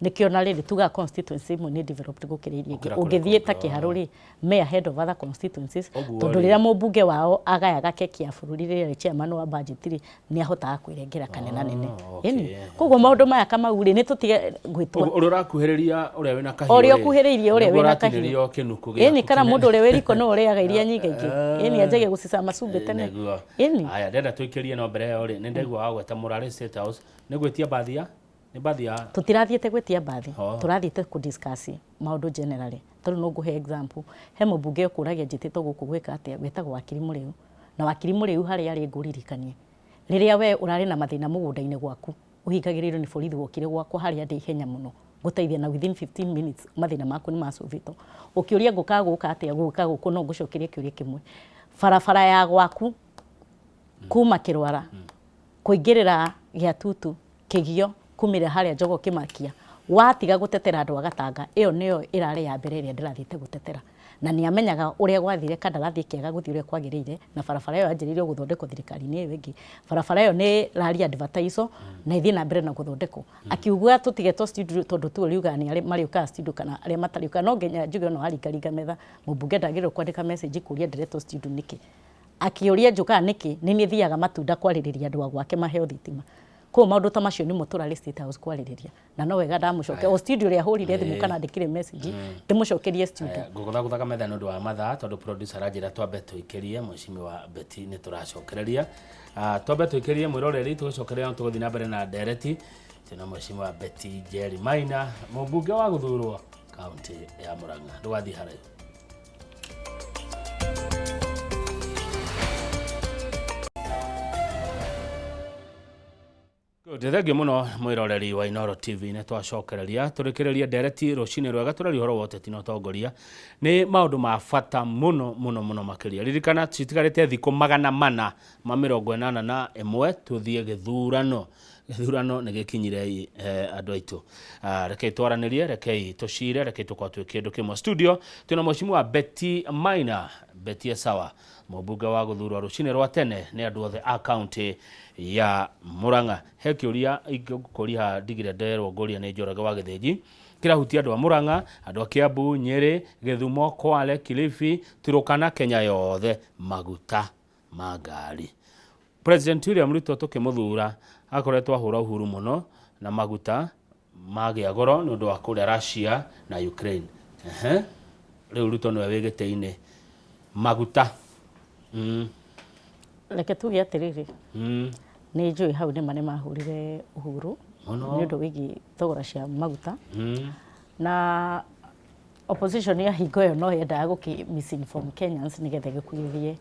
Nĩkĩo na rĩrĩ tugaga constituency imwe nĩ developed gũkĩra iria ingĩ. Gũkĩra kũrĩa Ũngĩthiĩ ta kũngĩ. Kĩharũ rĩ, me ahead of other constituencies Ũguo tondũ rĩ. rĩrĩa mũmbunge wao agayaga keki ya bũrũri rĩrĩa arĩ chairman wa budget rĩ, nĩ ahotaga kwĩrengera kanena nene. Okay. Ĩni. Koguo maũndũ maya Kamau rĩ, nĩ tũtige gwĩtua. Ũguo ũrĩa ũrakuhĩrĩria ũrĩa wĩna kahiũ Ũrĩa rĩ, ũkuhĩrĩirie ũrĩa nĩguo wĩna kahiũ. ũratinĩrio kĩnuku gĩaku Ĩni kana kĩnene. mũndũ ũrĩa wĩ riko no ũrĩaga iria nyingaingĩ. Ĩni anjagia gũcicama cumbĩ tene. Nĩguo. Ĩni. Haya, ndĩrenda tũikĩrie no mbere ĩyo rĩ, nĩ ndaigua wagweta Mũrarĩ State House, nĩ gwĩtia mbathi ya? Nĩ mbathi ya? Tũtirathiĩte gwĩtia mbathi, Oh. tũrathiĩte kũ discuss maũndũ generally. Tondũ no ngũhe example, he mũmbunge ũkũragia njĩtĩtwo gũkũ gwĩka atĩa, wĩtagwo Wakiri Mũrĩu. Na Wakiri Mũrĩu harĩa arĩ ngũririkanie, rĩrĩa we ũrarĩ na mathĩna mũgũnda-inĩ gwaku, ũhingagĩrĩirio nĩ borithi wokire gwakwa harĩa ndĩ ihenya mũno, ngũteithia na within 15 minutes mathĩna maku nĩ macũvĩtwo. Ũkĩũria ngũkaga gũka atĩa gũka gũkũ no ngũcokerie kĩũria kĩmwe. Barabara ya gwaku kuma Kĩrwara kũingĩrĩra Gĩatutu Kĩgio kumĩrĩra harĩa Njogo Kĩmakia watiga gũtetera andũ a Gatanga ĩyo nĩyo ĩrarĩ ya mbere ĩrĩa ndĩrathiĩte gũtetera. Na nĩ amenyaga ũrĩa gwathire kandarathi ĩkĩaga gũthiĩ ũrĩa kwagĩrĩire na barabara ĩyo yanjĩrĩirio gũthondekwo thirikari-inĩ ĩyo ĩngĩ. Barabara ĩyo nĩ ĩrari advertise na ĩthiĩ na mbere na gũthondekwo. Akiuga tũtige twa studio tondũ tuo riugaga nĩ arĩa marĩũkaga studio kana arĩa matarĩũkaga. No nginya njuge ona waringaringa metha mũmbunge ndagĩrĩirwo kwandĩka message kũria ndĩretwo studio nĩkĩ. Akĩũria njũkaga nĩkĩ, nĩ niĩ thiaga matunda kwarĩrĩria andũ a gwake maheo thitima. Koguo maũndũ ta macio nĩmo tũrarĩ State House kwarĩrĩria. Na no wega ndamũcokeria, o studio ũrĩa ahũrire thimũ kana andĩkire message, ndĩmũcokerie studio. Ngũgũthagũthaga metha nĩ ũndũ wa mathaa tondũ producer aranjĩra twambe tũikĩrie Mheshimiwa Betty nĩ tũracokereria. Twambe tũikĩrie mwĩroreri tũgĩcokereria no tũgũthiĩ na mbere na ndereti twĩna Mheshimiwa Betty Njeri Maina mũmbunge wa gũthurwo kaunti ya Murang'a. Ndũgathiĩ haraihu. Good, thengiũ mũno mwĩroreri wa Inooro TV nĩ twacokereria tũrĩkĩrĩrie ndereti rũcinĩ rwega tũraria ũhoro wa ũteti na ũtongoria nĩ maũndũ ma bata mũno mũno mũno makĩria ririkana citigarĩte thikũ 481 tũthiĩ gĩthurano gĩthurano nĩ gĩkinyire andũ aitũ. Rekei twaranĩrie, rekei tũcire, rekei tũkorwo twĩ kĩndũ kĩmwe. Studio twĩna Mheshimiwa Betty Maina, Betty Esawa, mũmbunge wa gũthurwo rũcinĩ rwa tene nĩ andũ othe a kaunti ya Murang'a. He kĩũria ingĩkũria haha ndigire nderwo ngũrie nĩ Njoroge wa Gĩthĩnji kĩrahutia andũ a Murang'a, andũ a Kiambu, Nyĩrĩ, Gĩthumo, Kwale, Kilifi, Turukana, Kenya yothe, maguta ma ngari. President William Ruto tũkĩmũthura akoretwo ahũra Uhuru mũno na maguta magĩa goro nĩ ũndũ wa kũrĩa Russia na Ukraine. Ehe. Rĩu Ruto nĩwe wĩ gĩtĩ-inĩ. Maguta. Reke tuge atĩrĩrĩ, nĩ njũĩ hau nĩma nĩ mahũrire Uhuru nĩ ũndũ wĩgiĩ thogora cia maguta. Na opposition ya hingo ĩyo no yendaga gũkĩ misinform Kenyans nĩgetha ĩgĩkuithie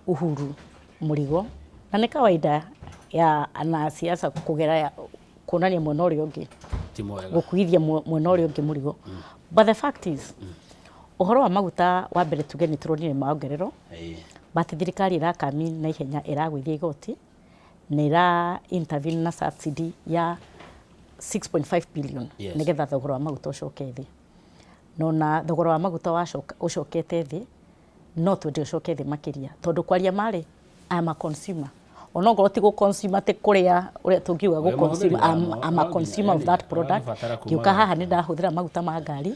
Uhuru mũrigo. Na nĩ kawaida ya anasiasa kũgera kuonania mwena ũrĩa ũngĩ, gũkuithia mwena ũrĩa ũngĩ mũrigo. But the fact is, ũhoro wa maguta wa mbere tuge nĩ tũronire maongererwo, but thirikari ĩrakami na ihenya ĩragũithia igoti na ĩra intervene na subsidy ya 6.5 billion nĩgetha thogora wa maguta ũcoke thĩ. No na thogora wa maguta wacoka ũcokete thĩ, no twende ũcoke thĩ makĩria tondũ kwaria marĩ I'm a consumer onokorwo ti gũ consume atĩ kũrĩa ũrĩa tũngiuga gũ consume, I'm a consumer of that product. Ngĩũka haha nĩ ndahũthĩra maguta ma ngari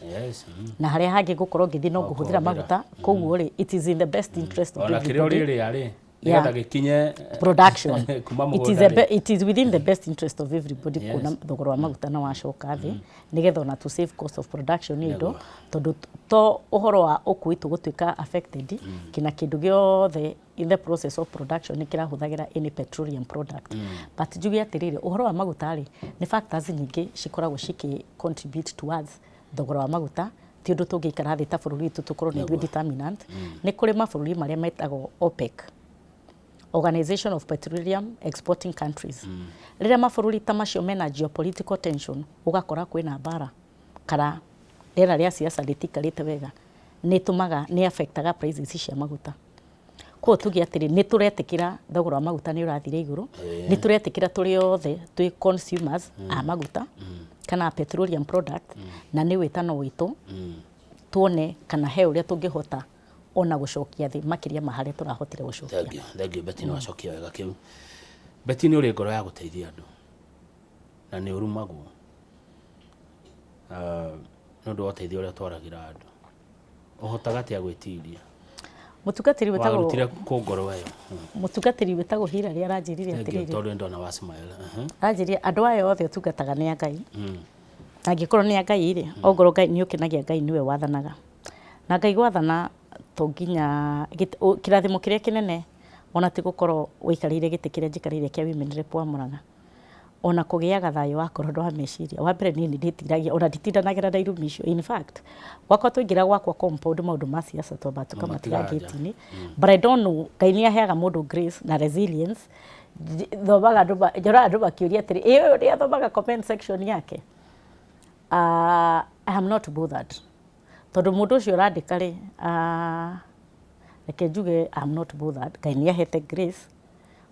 na harĩa hangĩ ngũkorwo ngĩthiĩ no ngũhũthĩra maguta, koguo rĩ it is in the best interest of Ona kĩrĩa everybody. ũrĩrĩa rĩ nĩgetha gĩkinye Production kuma it is, mũgũnda the rĩ. it is within the best interest of everybody kuona thogora wa maguta na wacoka thĩ nĩgetha ona to save cost of production ya indo tondũ to ũhoro wa ũkui tũgũtuĩka affected kina kĩndũ gĩothe in the process of production nĩ kĩrahũthagĩra any petroleum product. But njuge atĩrĩrĩ, ũhoro wa maguta rĩ nĩ factors nyingĩ cikoragwo cikĩ contribute towards thogora wa maguta, ti ũndũ tũngĩikara thĩ ta bũrũri witũ tũkorwo nĩ ithuĩ determinant. Nĩ kũrĩ mabũrũri marĩa metagwo OPEC. Organization of Petroleum Exporting Countries. Rĩrĩa mabũrũri ta macio mena geopolitical tension, ũgakora kwĩna mbara kana rĩera rĩa siasa rĩtikarĩte wega, nĩ ĩtũmaga, nĩ affectaga prices cia maguta. Koguo tuge atĩrĩ, nĩ tũretĩkĩra thogora wa maguta nĩ ũrathire igũrũ, nĩ tũretĩkĩra tũrĩ othe twĩ consumers a maguta kana a petroleum product, na nĩ wĩtano witũ tuone kana he ũrĩa tũngĩhota ona gũcokia thĩ makĩria ma harĩa tũrahotire gũcokia. Thank you, thank you Betty, nĩ wacokia wega kĩu. Betty, nĩ ũrĩ ngoro ya gũteithia andũ na nĩ ũrumagwo nĩ ũndũ wa ũteithio ũrĩa ũtwaragĩra andũ. Ũhotaga atĩa gwĩtiria? Mũtungatĩri wĩtagwo Warutire kũ ngoro ĩyo? Mũtungatĩri wĩtagwo Hilary aranjĩrire Thank you, atĩrĩrĩ, tondũ nĩ ndona wa smile. Aranjĩrire andũ aya othe ũtungataga nĩ a Ngai, na angĩkorwo nĩ a Ngai rĩ, ongorwo Ngai nĩ ũkenagia Ngai nĩwe wathanaga, na Ngai gwathana to nginya kĩrathimo kĩrĩa kĩnene ona ti gũkorwo ũikarĩire gĩtĩ kĩrĩa njikarĩire kĩa women rep wa Murang'a, ona kũgĩaga thayũ wa ngoro na wa meciria. Wa mbere niĩ nĩ ndĩtiragia, ona nditindanagĩra na irumi icio. In fact, gwakwa twaingĩra gwakwa compound maũndũ ma siasa twambaga tũkamatiga Mũmatiga nja. gate-inĩ. But I don't know, Ngai nĩ aheaga mũndũ grace na resilience. Thomaga andũ, nyonaga andũ makĩũria atĩrĩ, ĩ ũyũ nĩ athomaga comment section yake? I am not bothered. Tondũ mũndũ ũcio ũrandĩka rĩ, reke njuge I am not bothered. Ngai nĩ ahete grace.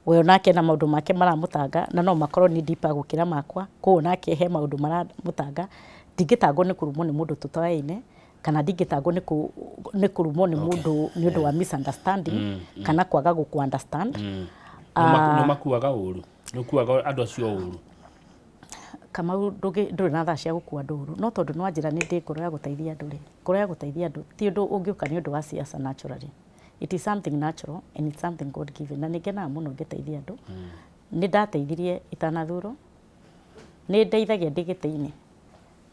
We onake na maũndũ make maramũtanga, na no makorwo nĩ deeper gũkĩra makwa, koguo nake he maũndũ maramũtanga. Ndingĩtangwo nĩ kũrumwo nĩ mũndũ tũtoaine, kana ndingĩtangwo nĩ kũrumwo nĩ mũndũ nĩ ũndũ wa misunderstanding kana kwaga gũkũ understand. Nĩ makuaga ũru? Nĩ ũkuaga andũ acio ũru? Kamau, ndũrĩ na thaa cia gũkua andũ ũru, no tondũ nĩ wanjĩra nĩ ndĩ ngoro ya gũteithia andũ rĩ, ngoro ya gũteithia andũ ti ũndũ ũngĩũka nĩ ũndũ wa siasa naturally. It is something natural and it's something God given, na nĩ ngenaga mũno ngĩteithia andũ. Nĩ ndateithirie itanathurwo, nĩ ndeithagia ndĩ gĩtĩ-inĩ,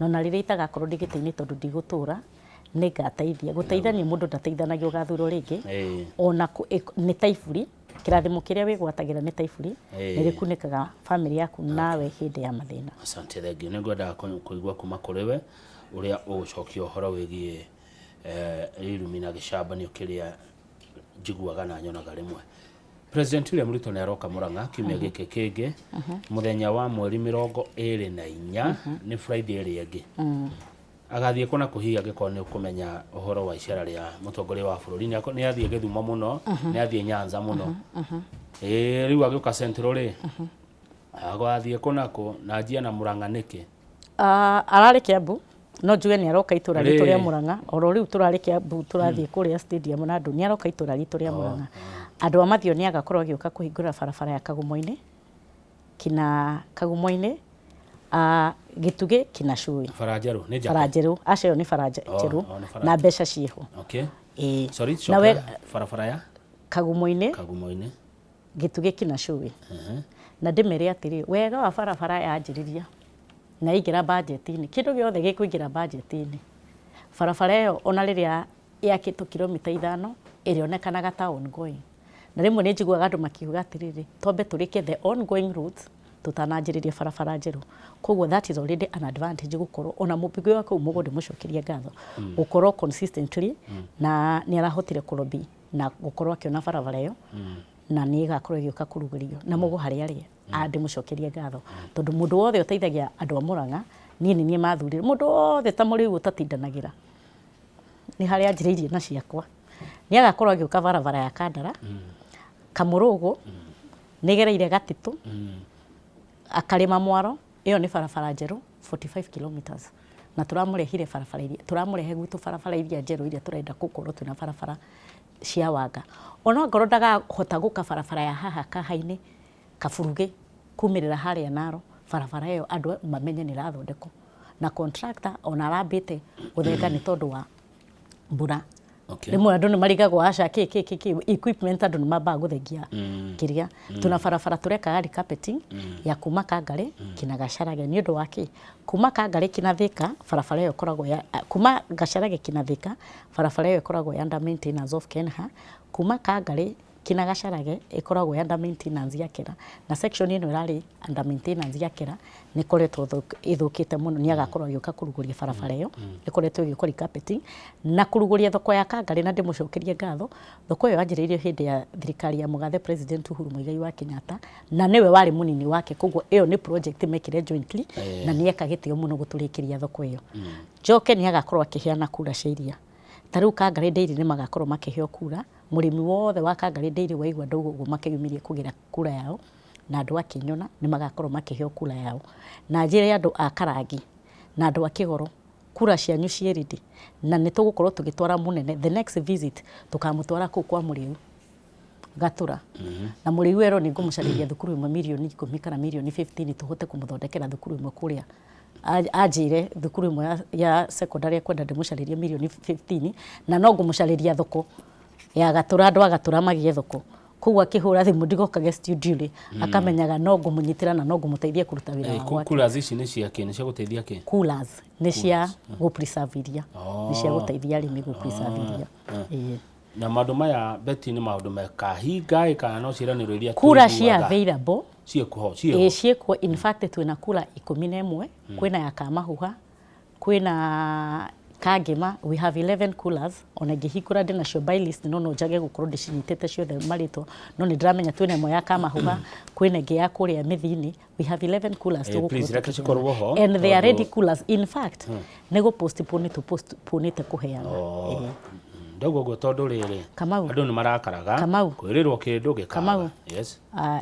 na ona rĩrĩa itagakorwo ndĩ gĩtĩ-inĩ tondũ ndigũtũra, nĩ ngateithia. Gũteithania mũndũ ndateithanagia ũgathurwo rĩngĩ, ona nĩ ta iburi, kĩrathimo kĩrĩa wĩgwatagĩra nĩ ta iburi, nĩ rĩkunĩkaga family yaku nawe hĩndĩ ya mathĩna. Asante, thank you. Nĩ ngwendaga kũigua kuma kũrĩ we ũrĩa ũgũcokia ũhoro wĩgiĩ irumi na gĩcambanio kĩrĩa njiguaga na nyonaga rĩmwe. President William Ruto nĩ aroka Murang'a kiumia gĩkĩ kĩngĩ, mũthenya wa mweri 24, nĩ Friday ĩrĩa ĩngĩ. Agathiĩ kũ na kũ hihi angĩkorwo nĩ ũkũmenya ũhoro wa icera rĩa mũtongoria wa bũrũri? Nĩ athiĩ Gĩthumo mũno, nĩ athiĩ Nyanza mũno. Ĩĩ, rĩu agĩũka Central rĩ, agathiĩ kũ na kũ na anjie na Murang'a nĩkĩ? Ararĩ Kiambu, no njuge nĩ aroka itũra ritũ rĩa Rĩ. Murang'a. Oro rĩu tũrarĩ Kiambu, tũrathiĩ kũrĩa stadium na andũ, nĩ aroka itũra ritũ rĩa Murang'a. Andũ a Mathio nĩ agakorwo agĩũka kũhingũra barabara ya Kagumo-inĩ kina Kagumo-inĩ, Gĩtugĩ kina Cũĩ. Bara njerũ nĩ njake? Bara njerũ, aca, ĩyo nĩ bara njerũ Oh, nĩ bara na mbeca ciĩho. Ĩĩ. Sorry, Na we coka barabara ya Kagumo-inĩ Kagumo-inĩ. Gĩtugĩ kina Cũĩ. Na ndĩmere atĩrĩ, wega wa barabara yanjĩrĩria na yaingĩra budget-inĩ, kĩndũ gĩothe gĩkũingĩra budget-inĩ, barabara ĩyo ona rĩrĩa yakĩtwo kilomita 5 ĩrĩonekanaga ta ongoing. Na rĩmwe nĩ njiguaga andũ makiuga atĩrĩrĩ, twambe tũrĩkie the ongoing roads tũtananjĩrĩria barabara njerũ. Koguo that is already an advantage, gũkorwo ona mũmbunge wa kũu mũgũnda ndĩmũcokerie ngatho gũkorwo consistently na nĩ arahotire kũlobby na gũkorwo akĩona barabara ĩyo na nĩ ĩgakorwo ĩgĩũka kũrugũrio na mũgo harĩa arĩ. Ndĩmũcokerie ngatho tondũ mũndũ wothe ũteithagia andũ a Murang'a, niĩ nĩ niĩ mathurire, mũndũ wothe ta mũrĩu ũtatindanagĩra nĩ harĩa anjĩrĩirie na ciakwa, nĩ agakorwo agĩũka barabara ya Kandara Kamũrũgũ, nĩ ĩgereire Gatitũ, akarĩma mwaro. Ĩyo nĩ barabara njerũ 45 kilometers, na tũramũrehire barabara iria tũramũrehe gwitũ, barabara iria njerũ iria tũrenda gũkorwo twĩna barabara cia wanga. Ona ongorwo ndakahota gũka barabara ya haha Kaha-inĩ Kaburuge kumĩrĩra harĩa Naro, barabara ĩyo andũ mamenye nĩ ĩrathondekwo na contractor ona arambĩte gũthenga nĩ tondũ wa mbura. Rĩmwe andũ nĩ marigagwo, aca, kĩ kĩ kĩ kĩ equipment, andũ nĩ mambaga gũthengia kĩrĩa. Tuna barabara tũreka recarpeting ya kuma Kangarĩ kinya Gacarage. Nĩ ũndũ wa kĩ? Kuma Kangarĩ kinya Thika barabara ĩyo ĩkoragwo ya, kuma Gacarage kinya Thika barabara ĩyo ĩkoragwo ya under maintenance of KeNHA. Kuma Kangarĩ Kina Gacarage ĩkoragwo under maintenance ya Kera, na section ĩno ĩrarĩ under maintenance ya Kera nĩ ĩkoretwo ĩthũkĩte mũno. Nĩ agakorwo agĩũka kũrugũria barabara ĩyo ĩkoretwo ĩgĩkwo recarpeting na kũrugũria thoko ya Kangarĩ. Na ndĩmũcokerie ngatho, thoko ĩyo yanjĩrĩirio hĩndĩ ya thirikari ya mũgathe President Uhuru Muigai wa Kenyatta, na nĩwe warĩ mũnini wake, koguo ĩyo nĩ project mekire jointly, na nĩ eka gĩtĩo mũno gũtũrĩkĩria thoko ĩyo. Njoke nĩ agakorwo akĩheana kura cia iria. Ta rĩu Kangarĩ Dairy nĩ magakorwo makĩheo kura. Mũrĩmi wothe wa Kangarĩ Dairy waigua ndauga ũguo, makeyumĩrie kũgĩra kura yao, na andũ a Kĩnyona nĩ magakorwo makĩheo kura yao. Na njĩre andũ a Karangi na andũ a Kĩgoro, kura cianyu ciĩ ready, na nĩ tũgũkorwo tũgĩtwara mũnene the next visit, tũkamũtwara kũu kwa Mũrĩu Gatũra. Na Mũrĩu erwo nĩ ngũmũcarĩria thukuru ĩmwe mirioni 10 kana mirioni 15, tũhote kũmũthondekera thukuru ĩmwe kũrĩa. Anjĩre thukuru ĩmwe ya secondary ekwenda ndĩmũcarĩrie mirioni 15, na no ngũmũcarĩria thoko ya Gatũra, andũ a Gatũra magĩe thoko. Koguo akĩhũra thimũ ndigokage studio rĩ, akamenyaga no ngũmũnyitĩra na no ngũmũteithia kũruta wĩra wa gwake. Coolers ici nĩ cia kĩ? Nĩ cia gũteithia kĩ? Coolers nĩ cia gũ preserve iria, nĩ cia gũteithia arĩmi gũ preserve iria. Ĩĩ. Na maũndũ maya, Betty, nĩ maũndũ mekahinga ĩ kana no ciĩranĩro iria Kura cia tũiguaga? Available. Ciĩkuo, ciĩho? Ĩĩ, ciĩkuo. In fact twĩna kura 11, kwĩna ya Kamahuha, kwĩna Kangema, we have 11 coolers. Ona ingĩhingũra ndĩnacio by list, no njage gũkorwo ndĩcinyitĩte ciothe marĩtwa, no nĩ ndĩramenya twĩna ĩmwe ya Kamahuha, kwĩna ĩngĩ ya kũrĩa Mĩthini. We have 11 coolers. Eh, please, reke cikorwo ho, And they are ready tondũ- coolers. In fact nĩ gũ postpone, tũ postpone kũheana. Oh. Ndauga ũguo tondũ rĩrĩ, Kamau. andũ nĩ marakaraga Kamau. kwĩrĩrwo kĩndũ gĩkaga. Kamau. Yes. Ah,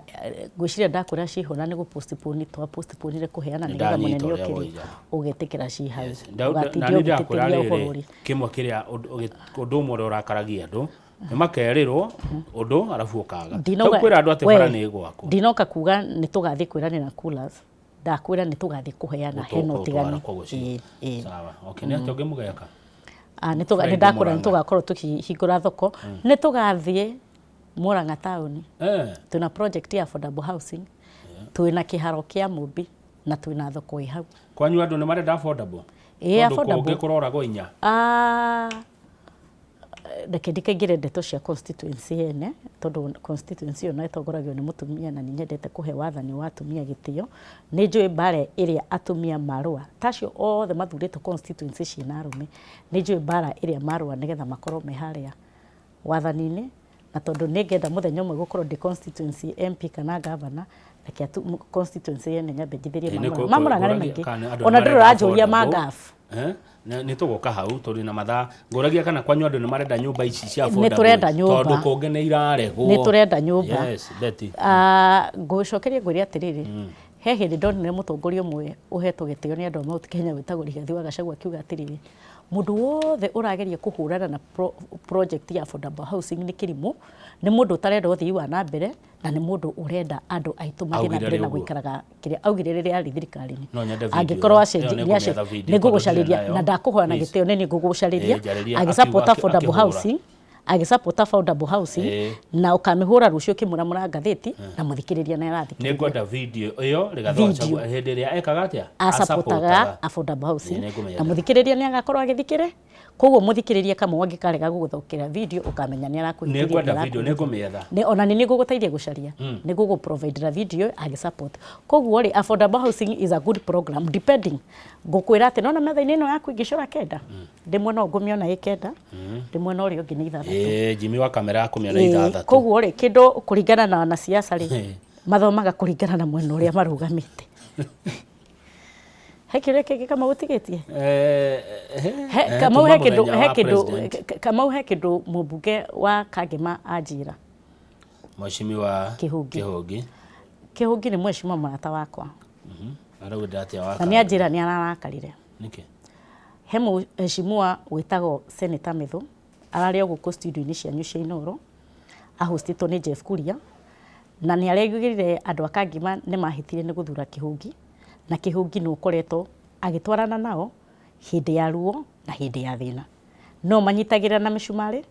ngwĩciria ndakwĩra cihũra nĩ gũ postpone twa postponire kũheana Nĩ nĩgetha ndanyita mũnene ũrĩa okĩrie woiga. ũgetĩkĩra ci hau. Na Ũgatindĩa nĩ ndakwĩra ũgĩtĩtĩria ũhoro rĩrĩ, ũrĩa. Kĩmwe kĩrĩa ũndũ ũmwe ũrĩa ũrakaragia andũ nĩ makerĩrwo ũndũ arabu ũkaga. Ndinauga- Rĩu kwĩra andũ atĩ we, bara nĩ ĩgwakwo. Ndinoka kuga nĩ tũgathiĩ kwĩranĩra coolers, ndakwĩra nĩ tũgathiĩ kũheana, hena ũtiganu. Koguo Ĩĩ, ĩĩ. Sawa, okay, nĩ atĩa ũngĩ mũgeka? Ah, nĩ tũga- nĩ Friday ndakwĩra nĩ Murang'a. tũgakorwo tũkĩhingũra thoko, nĩ tũgathiĩ Murang'a taũni. Twĩna project ya affordable housing, twĩna kĩharo kĩa Mũmbi na twĩna thoko ĩ hau. Kwanyu andũ nĩ marenda affordable? Ĩĩ, Tondũ affordable. kũngĩ kũroragwo inya. Ah, reke ndikaingĩre ndeto cia constituency ene, tondũ constituency ĩyo no ĩtongoragio nĩ mũtumia, na nĩ nyendete kũhe wathani wa atumia gĩtĩo. Nĩ njũĩ mbara ĩrĩa atumia marũa, ta acio othe mathurĩtwo constituency ciĩna arũme, nĩ njũĩ mbara ĩrĩa marũa nĩgetha makorwo me harĩa wathani-inĩ. Na tondũ nĩ ngenda mũthenya ũmwe gũkorwo ndĩ constituency MP kana governor, reke constituency yene nyambe njithĩrie. Ĩ, nĩ Mamũrang'a nĩ ngũragia maingĩ. kana andũ Ona nĩ ndũrĩ marenda ũranjũria ma affordable. gaf. Eh? Nĩ tũgũka hau tũrĩ na mathaa. Ngũragia kana kwanyu andũ nĩ marenda nyũmba ici cia Nĩ affordable, tũrenda nyũmba. tondũ kũngĩ nĩ iraregwo. Nĩ tũrenda nyũmba. Yes, Betty. Ah, ngũcokeria ngwĩre atĩrĩrĩ, he hĩndĩ ndonire mũtongoria ũmwe ũhetwo gĩtĩo nĩ andũ a Mount Kenya wĩtagwo Rigathi wa Gachagua akiuga atĩrĩrĩ, mũndũ wothe ũrageria kũhũrana na project ya affordable housing nĩ kĩrimũ, nĩ mũndũ ũtarenda ũthii wa na mbere, na nĩ mũndũ ũrenda andũ aitũ mathiĩ na Augire mbere na rĩ ũguo? gũikaraga kĩrĩa augire rĩrĩa arĩ thirikari-inĩ. No nyende video Angĩkorwo ĩyo. acenji Ĩyo nĩ ngũmĩetha video nĩ tondũ ndirĩ ngũgũcarĩria nayo. na ndakũhoya na Please. gĩtĩo nĩ niĩ ngũgũcarĩria. Ĩĩ, njarĩria Agĩsupport akiuga affordable akĩhũra. housing, agĩsupport affordable housing, na ũkamĩhũra rũciũ ũkĩmũramũra ngathĩti na mũthikĩrĩria nĩ Nĩ arathikĩrĩria. ngwenda video ĩyo Rigathi wa Video. Gachagua hĩndĩ ĩrĩa ekaga atĩa? Asupportaga affordable housing. Ĩĩ, nĩngũmĩenda. Na mũthikĩrĩria nĩ agakorwo agĩthikĩre, koguo mũthikĩrĩria Kamau angĩkarega gũgũthokera video ũkamenya nĩ arakũhĩtĩria. Nĩ ngwenda video, nĩ ngũmĩetha. Nĩ ona nĩ ngũgũteithia gũcaria, nĩ ngũgũ providera video agĩ support. Koguo rĩ, affordable housing is a good program, depending ngũkwĩra atĩ nona metha-inĩ ĩno yaku ingĩcora kenda, ndĩ mwena ũyũ ngũmĩona ĩ kenda, ndĩ mwena ũrĩa ũngĩ nĩ ithathatũ. Ĩĩ, Jimmy wa kamera akũmĩona Ĩĩ, ithathatũ. Koguo rĩ, kĩndũ kũringana na wanasiasa rĩ, mathomaga kũringana na mwena ũrĩa marũgamĩte. He kĩũria kĩngĩ Kamau ũtigĩtie? Kamau Kuma he kĩndũ mũthenya he wa kĩndũ president. Kamau, he kĩndũ mũmbunge wa Kangema anjĩra. Mheshimiwa Kĩhũngi. Kĩhũngi. Kĩhũngi nĩ mheshimiwa mũrata wakwa. Arauga atĩa wa Na nĩ anjĩra nĩ ararakarire. Nĩkĩ? He mheshimiwa wĩtagwo Senator Methu ararĩ o gũkũ studio-inĩ cianyu cia Inooro, ahostĩtwo nĩ Jeff Kuria, na nĩ aregire andũ a Kangema nĩ mahĩtire nĩ gũthura Kĩhũngi, na Kĩhũngi nĩ ũkoretwo agĩtwarana nao hĩndĩ ya ruo na hĩndĩ ya thĩna. No manyitagĩrĩra na mĩcumarĩ,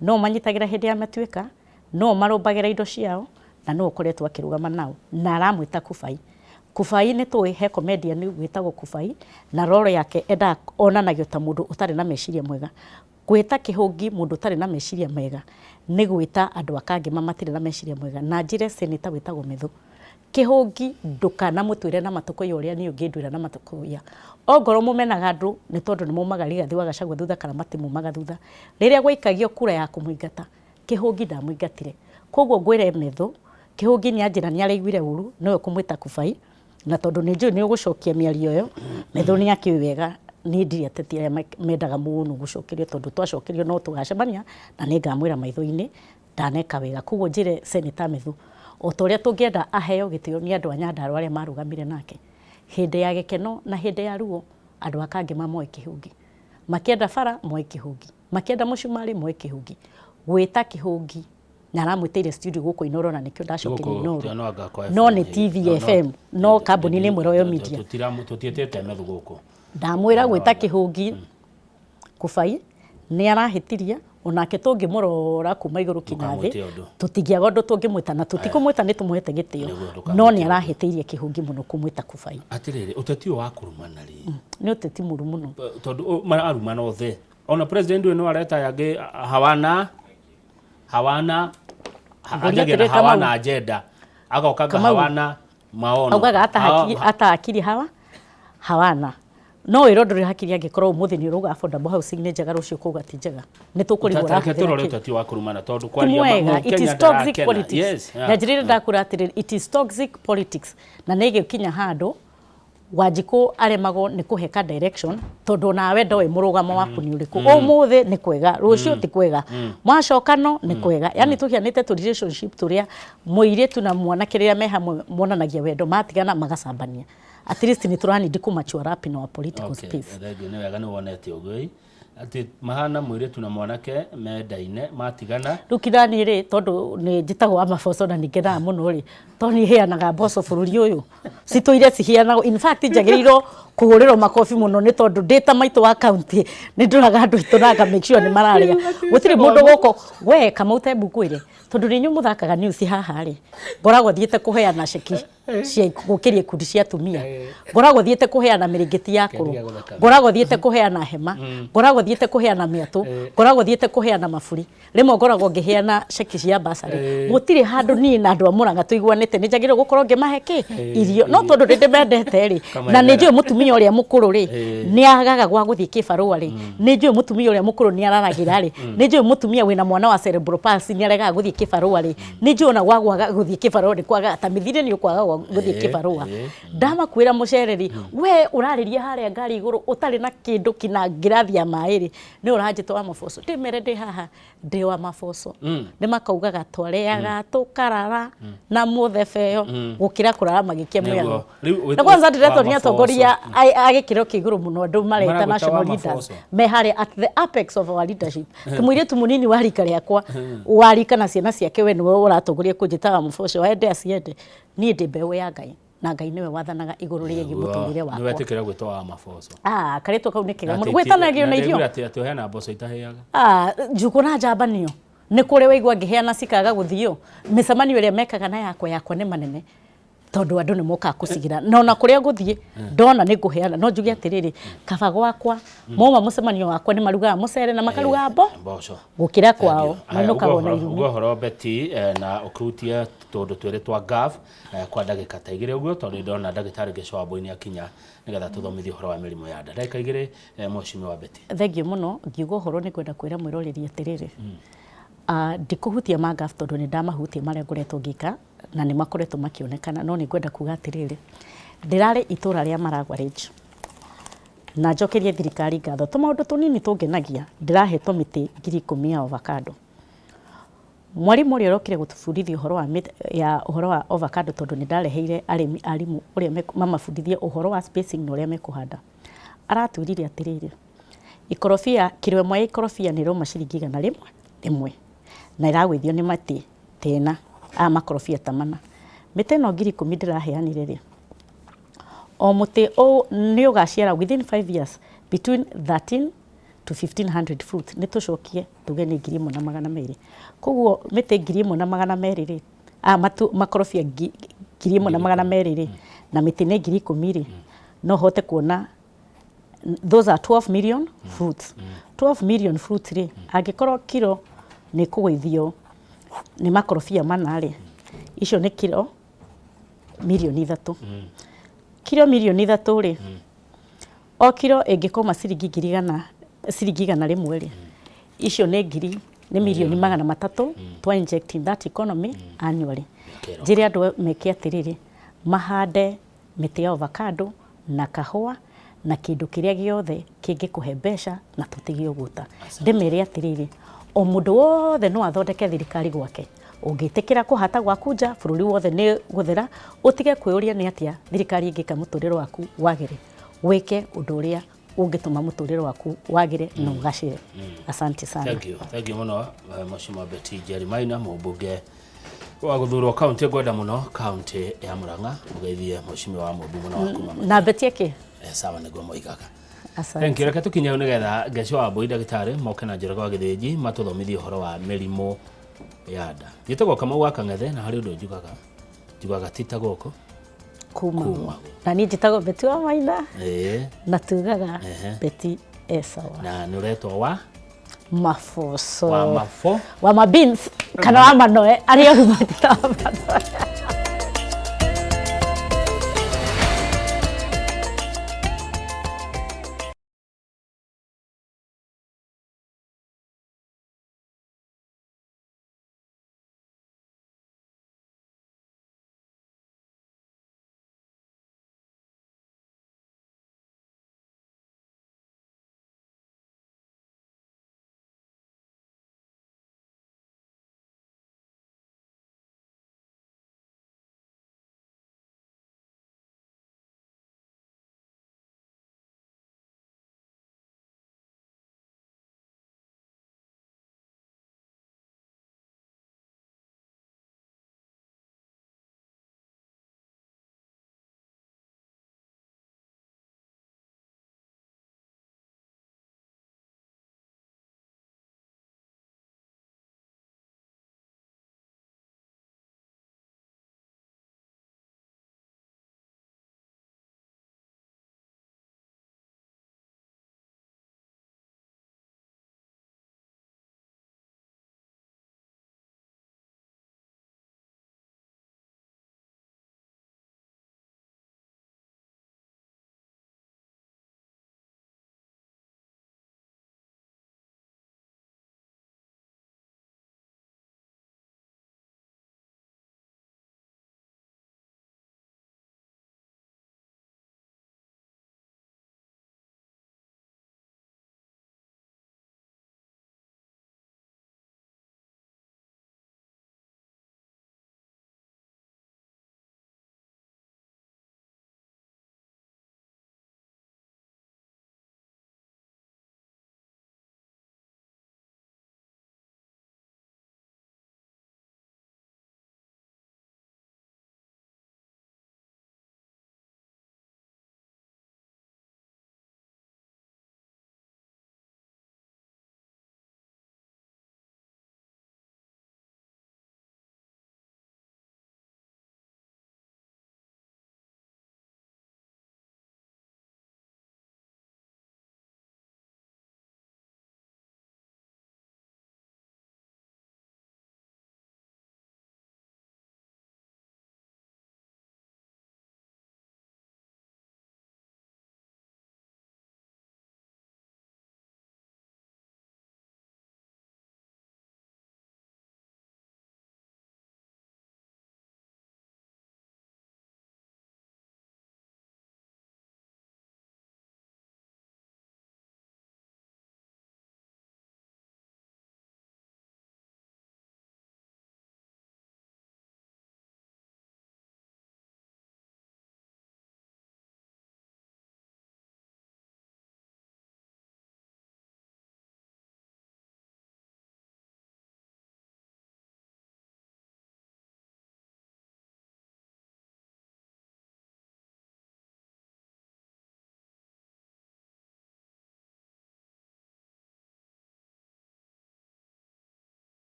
no manyitagĩra hĩndĩ ya matuĩka, no marũmbagĩra indo ciao, na no ũkoretwo akĩrũgama nao, na aramwĩta Kubai. Kubai nĩ tũĩ he comedian wĩtagwo Kubai, na role yake endaga onanagio ta mũndũ ũtarĩ na meciria mwega. Gwĩta Kĩhũngi mũndũ ũtarĩ na meciria mega nĩ gwĩta andũ a Kangema matirĩ na meciria mega. Na njĩre senator wĩtagwo Methu, Kĩhũngi ndũkanamũtuĩre na matũkũya ũrĩa niĩ ũngĩnduĩra na matũkũya. Ongorwo mũmenaga andũ nĩ tondũ nĩ maumaga Rigathi wa Gachagua thutha kana matimumaga thutha. Rĩrĩa gwaikagio kura ya kũmũingata, Kĩhũngi ndamũingatire. Kwoguo ngwĩre Methu, Kĩhũngi nĩ anjĩra nĩ araiguire ũru nĩwe kũmwĩta kubai. Na tondũ nĩ njũĩ nĩ ũgũcokia mĩario ĩyo, Methu nĩ akĩũĩ wega niĩ ndirĩ ateti arĩa mendaga mũno gũcokerio tondũ twacokerio no tũgacemania na nĩ ngamwĩra maitho-inĩ ndaneka wega. Koguo njĩre Senator Methu o ta ũrĩa tũngĩenda aheo gĩtĩo nĩ andũ a Nyandarua arĩa marũgamire nake hĩndĩ ya gĩkeno na hĩndĩ ya ruo, andũ a Kangema moe kĩhũngi, makĩenda bara moe kĩhũngi, makĩenda mũcumarĩ moe kĩhũngi. Gwĩta kĩhũngi na aramwĩtĩire studio gũkũ Inooro na nĩkĩo ndacokeria Inooro no nĩ TV FM no kambuni nĩ ĩmwe Royal Media. Tũtiĩtĩte Methu gũkũ. Ndamwĩra gwĩta kĩhũngi Kũbai nĩ arahĩtirie onake tũngĩmũrora kuma igũrũ kinya thĩ tũtingĩaga ũndũ tũngĩmwĩta na tũtikũmwĩta nĩ tũmũhete gĩtĩo no nĩ arahĩtĩirie kĩhũngi mũno kũmwĩta Kũbai. Atĩrĩrĩ, ũteti ũyũ wa kũrumana rĩ, Nĩ ũteti mũru mũno. Tondũ mararumana othe, ona president ũyũ no areta aya angĩ hawana hawana Ngũria anjagia na atĩrĩ, Kamau. hawana agenda agoka Kamau. hawana maono Augaga hata hakiri, hata akili hawa hawana no wĩrwo ndũrĩ hakiri angĩkorwo ũmũthĩ nĩ ũrauga affordable housing nĩ njega rũciũ ũkauga ti njega nĩ tũkũrigwo Reke ũrahũthĩra tũrore kĩ. ũteti wa kũrumana tondũ Ti kwaria ma mwega it Mũkenya is toxic ndarakena. politics Yes, yeah. na njĩrĩre ndakũra atĩrĩrĩ it is toxic politics na nĩ ĩgĩkinya handũ Wanjikũ aremagwo nĩ kũhe ka direction tondũ onawe ndoĩ mũrũgamo waku nĩ ũrĩkũ ũmũthĩ nĩ kwega rũciũ ti kwega mwacokano nĩ kwega yani tũhianĩte tũ relationship tũrĩa mũirĩtu na mwanake rĩrĩa me hamwe monanagia wendo matigana magacambania at least nĩ tũranindi kũ mature up in our political Okay, space. Thengiũ, nĩ wega nĩ wonete ũguo ĩ. Atĩ mahana mũirĩtu na mwanake mendaine matigana. Rĩu kinani rĩ tondũ nĩ njĩtagwo wa maboco na nĩ ngenaga mũno rĩ tondũ niĩ heanaga mboco bũrũri ũyũ citũire ciheanagwo in fact njagĩrĩirwo kũhũrĩrwo makobi mũno nĩ tondũ ndĩ ta maitũ wa county nĩ ndoraga andũ aitũ na nga make sure nĩ mararĩa gũtirĩ mũndũ gũkũ we Kamau ta embu ngwĩre tondũ nĩ inyuĩ mũthakaga news haha rĩ ngoragwo thiĩte kũheana ceki cia gũkĩria ikundi cia atumia ngoragwo thiĩte kũheana mĩrĩngĩti ya kũrũ Kĩandiga gũtheka. ngoragwo thiĩte kũheana hema ngoragwo thiĩte kũheana mĩatũ ngoragwo thiĩte kũheana maburi rĩmwe ngoragwo ngĩheana ceki cia basarĩ gũtirĩ handũ niĩ na andũ a Mũrang'a tũiguanĩte nĩ njagĩrĩirwo gũkorwo ngĩmahe kĩ irio no tondũ nĩ ndĩmendete rĩ na nĩ njũĩ mũtumia ũrĩa mũkũrũ rĩ nĩ agaga gwa gũthiĩ kĩbarũa rĩ nĩ njũĩ mũtumia ũrĩa mũkũrũ nĩ araragĩra rĩ nĩ njũĩ mũtumia wĩna mwana wa cerebral palsy nĩ aregaga gũthiĩ kĩbarũa rĩ nĩ njũĩ ona gwa kwaga gũthiĩ kĩbarũa nĩ kwagaga ta mĩthire nĩ ũkwaga gwa gũthiĩ kĩbarũa ndamakuĩra mũcere rĩ we ũrarĩria harĩa ngari igũrũ ũtarĩ na kĩndũ kina ngirathi ya maĩ rĩ nĩ ũranjĩta wa maboco ndĩmere ndĩ haha ndĩ wa maboco nĩ makaugaga twarĩaga tũkarara na mũthebeo gũkĩra kũrara magĩkia Nĩguo. mwĩago Rĩu na kwanza ndĩretwo wa nĩ maboco. atongoria a gĩkĩro kĩa igũrũ mũno andũ mareta Maragwĩta wa national leaders maboco. me harĩa at the apex of our leadership tũmũirĩtu mũnini wa rika rĩakwa wa rika na ciana ciake we nĩwe ũratongoria kũnjĩtaga mũboco ende aciende niĩ ndĩ mbeũ ya Ngai na Ngai nĩwe wathanaga igũrũ rĩgiĩ mũtũrĩre Nĩ wakwa. wetĩkĩra gwĩtwo wa maboco. Ah, karĩtwa kau nĩ kega mũno. Gwĩtanagio na irio. Atĩ atĩ ũheana mboco itahĩaga. Ah, njukũ na njambanio nĩ kũrĩ waigua ngĩheana cikaga gũthio mĩcemanio ĩrĩa mekaga na yakwa yakwa nĩ manene tondũ andũ nĩ mokaga kũcigĩra na ona kũrĩa ngũthiĩ ndona nĩ ngũheana no njuge atĩrĩrĩ kaba gwakwa mauma mũcemanio wakwa nĩ marugaga mũcere na makaruga mbo Mboco. gũkĩra kwao mainũkagwo na irumi. Ugo ũhoro Betty na ũkĩhutie tũndũ twĩrĩ twa GAF kwa ndagĩka ta igĩrĩ ũguo tondũ ndona ndagĩtarĩ Gĩco Wambui nĩ akinya nĩgetha tũthomithie ũhoro wa mĩrimũ ya nda. Ndagĩka igĩrĩ mheshimiwa Betty. Thengiũ mũno ngiuga ũhoro nĩ ngwenda kwĩra mwĩroreri atĩrĩrĩ ndikũhutia ma GAF tondũ nĩ ndamahutia marĩa ngoretwo ngĩka na nĩ makoretwo makĩonekana no nĩ ngwenda kuga atĩrĩrĩ ndĩrarĩ itũra rĩa Maragwa Range na njokerie thirikari ngatho tũmaũndũ tũnini tũngenagia ndĩrahetwo mĩtĩ 10,000 ya avocado. Mwarimũ ũrĩa ũrokire gũtũbundithia ũhoro wa ya ũhoro wa avocado tondũ nĩ ndareheire arĩmi arimũ ũrĩa mamabundithie ũhoro wa spacing na ũrĩa mekũhanda aratwĩrire atĩrĩrĩ ikorobia kiro ĩmwe ya ikorobia nĩ ĩrauma ciringi 101 na ĩragũithio nĩ mĩtĩ ta ĩna a makorobia ta mana mĩtĩ ĩno 10,000 ndĩraheanire rĩ o mũtĩ nĩ ũgaciara within 5 years between 13 to 1500 fruit nĩ tũcokie tuge nĩ 1,200 koguo mĩtĩ 1,200 rĩ makorobia 1,200 rĩ na mĩtĩ nĩ 10,000 rĩ no hote kuona those are 12 million fruits. 12 million fruit rĩ, angĩkorwo kiro nĩ kũgũithio nĩ makorobia 4 rĩ, icio nĩ kiro mirioni 3. Kiro mirioni 3 rĩ, o kiro ĩngĩkoma ciringi 100,000, ciringi 100 rĩ, icio nĩ ngiri, nĩ mirioni 300 twa inject in that economy annually. Njĩre andũ meke atĩrĩrĩ, mahande mĩtĩ ya avocado na kahũa na kĩndũ kĩrĩa gĩothe kĩngĩkũhe mbeca na tũtige ũgũta. Ndĩmere atĩrĩrĩ, o mũndũ wothe no athondeke thirikari gwake. Ũngĩtĩkĩra kũhata gwaku nja, bũrũri wothe nĩ gũthera, ũtige kwĩyũria nĩ atĩa thirikari ĩngĩka mũtũrĩre waku wagĩre. Wĩke ũndũ ũrĩa ũngĩtũma mũtũrĩre waku wagĩre na ũgacĩre. Asante sana. Thank you. Thank you mũno, Mheshimiwa Betty Njeri Maina, mũmbunge wa gũthurwo kaunti ngwenda mũno, kaunti ya Murang'a. Mũgeithie mheshimiwa wa Mũmbi mũno wa kuma. Na Betty ĩkĩ? Sawa, nĩguo moigaga. Asante. Thank you. Reke tũkinye hau nĩgetha Ngeci wa Mbui ndagĩtarĩ moke na Njoroge wa Gĩthĩnji matũthomithie ũhoro wa mĩrimũ ya nda. Njĩtagwo Kamau wa Kang'ethe na harĩ ũndũ njugaga. Njugaga ti ta gũkũ. Kuma. Kuma. Na niĩ njĩtagwo Betty wa Maina. Na tugaga Betty e sawa. Na nĩ ũretwo wa? Maboco. Wa mabo. Wa ma beans kana wa manoe arĩa oru matitaga manoe.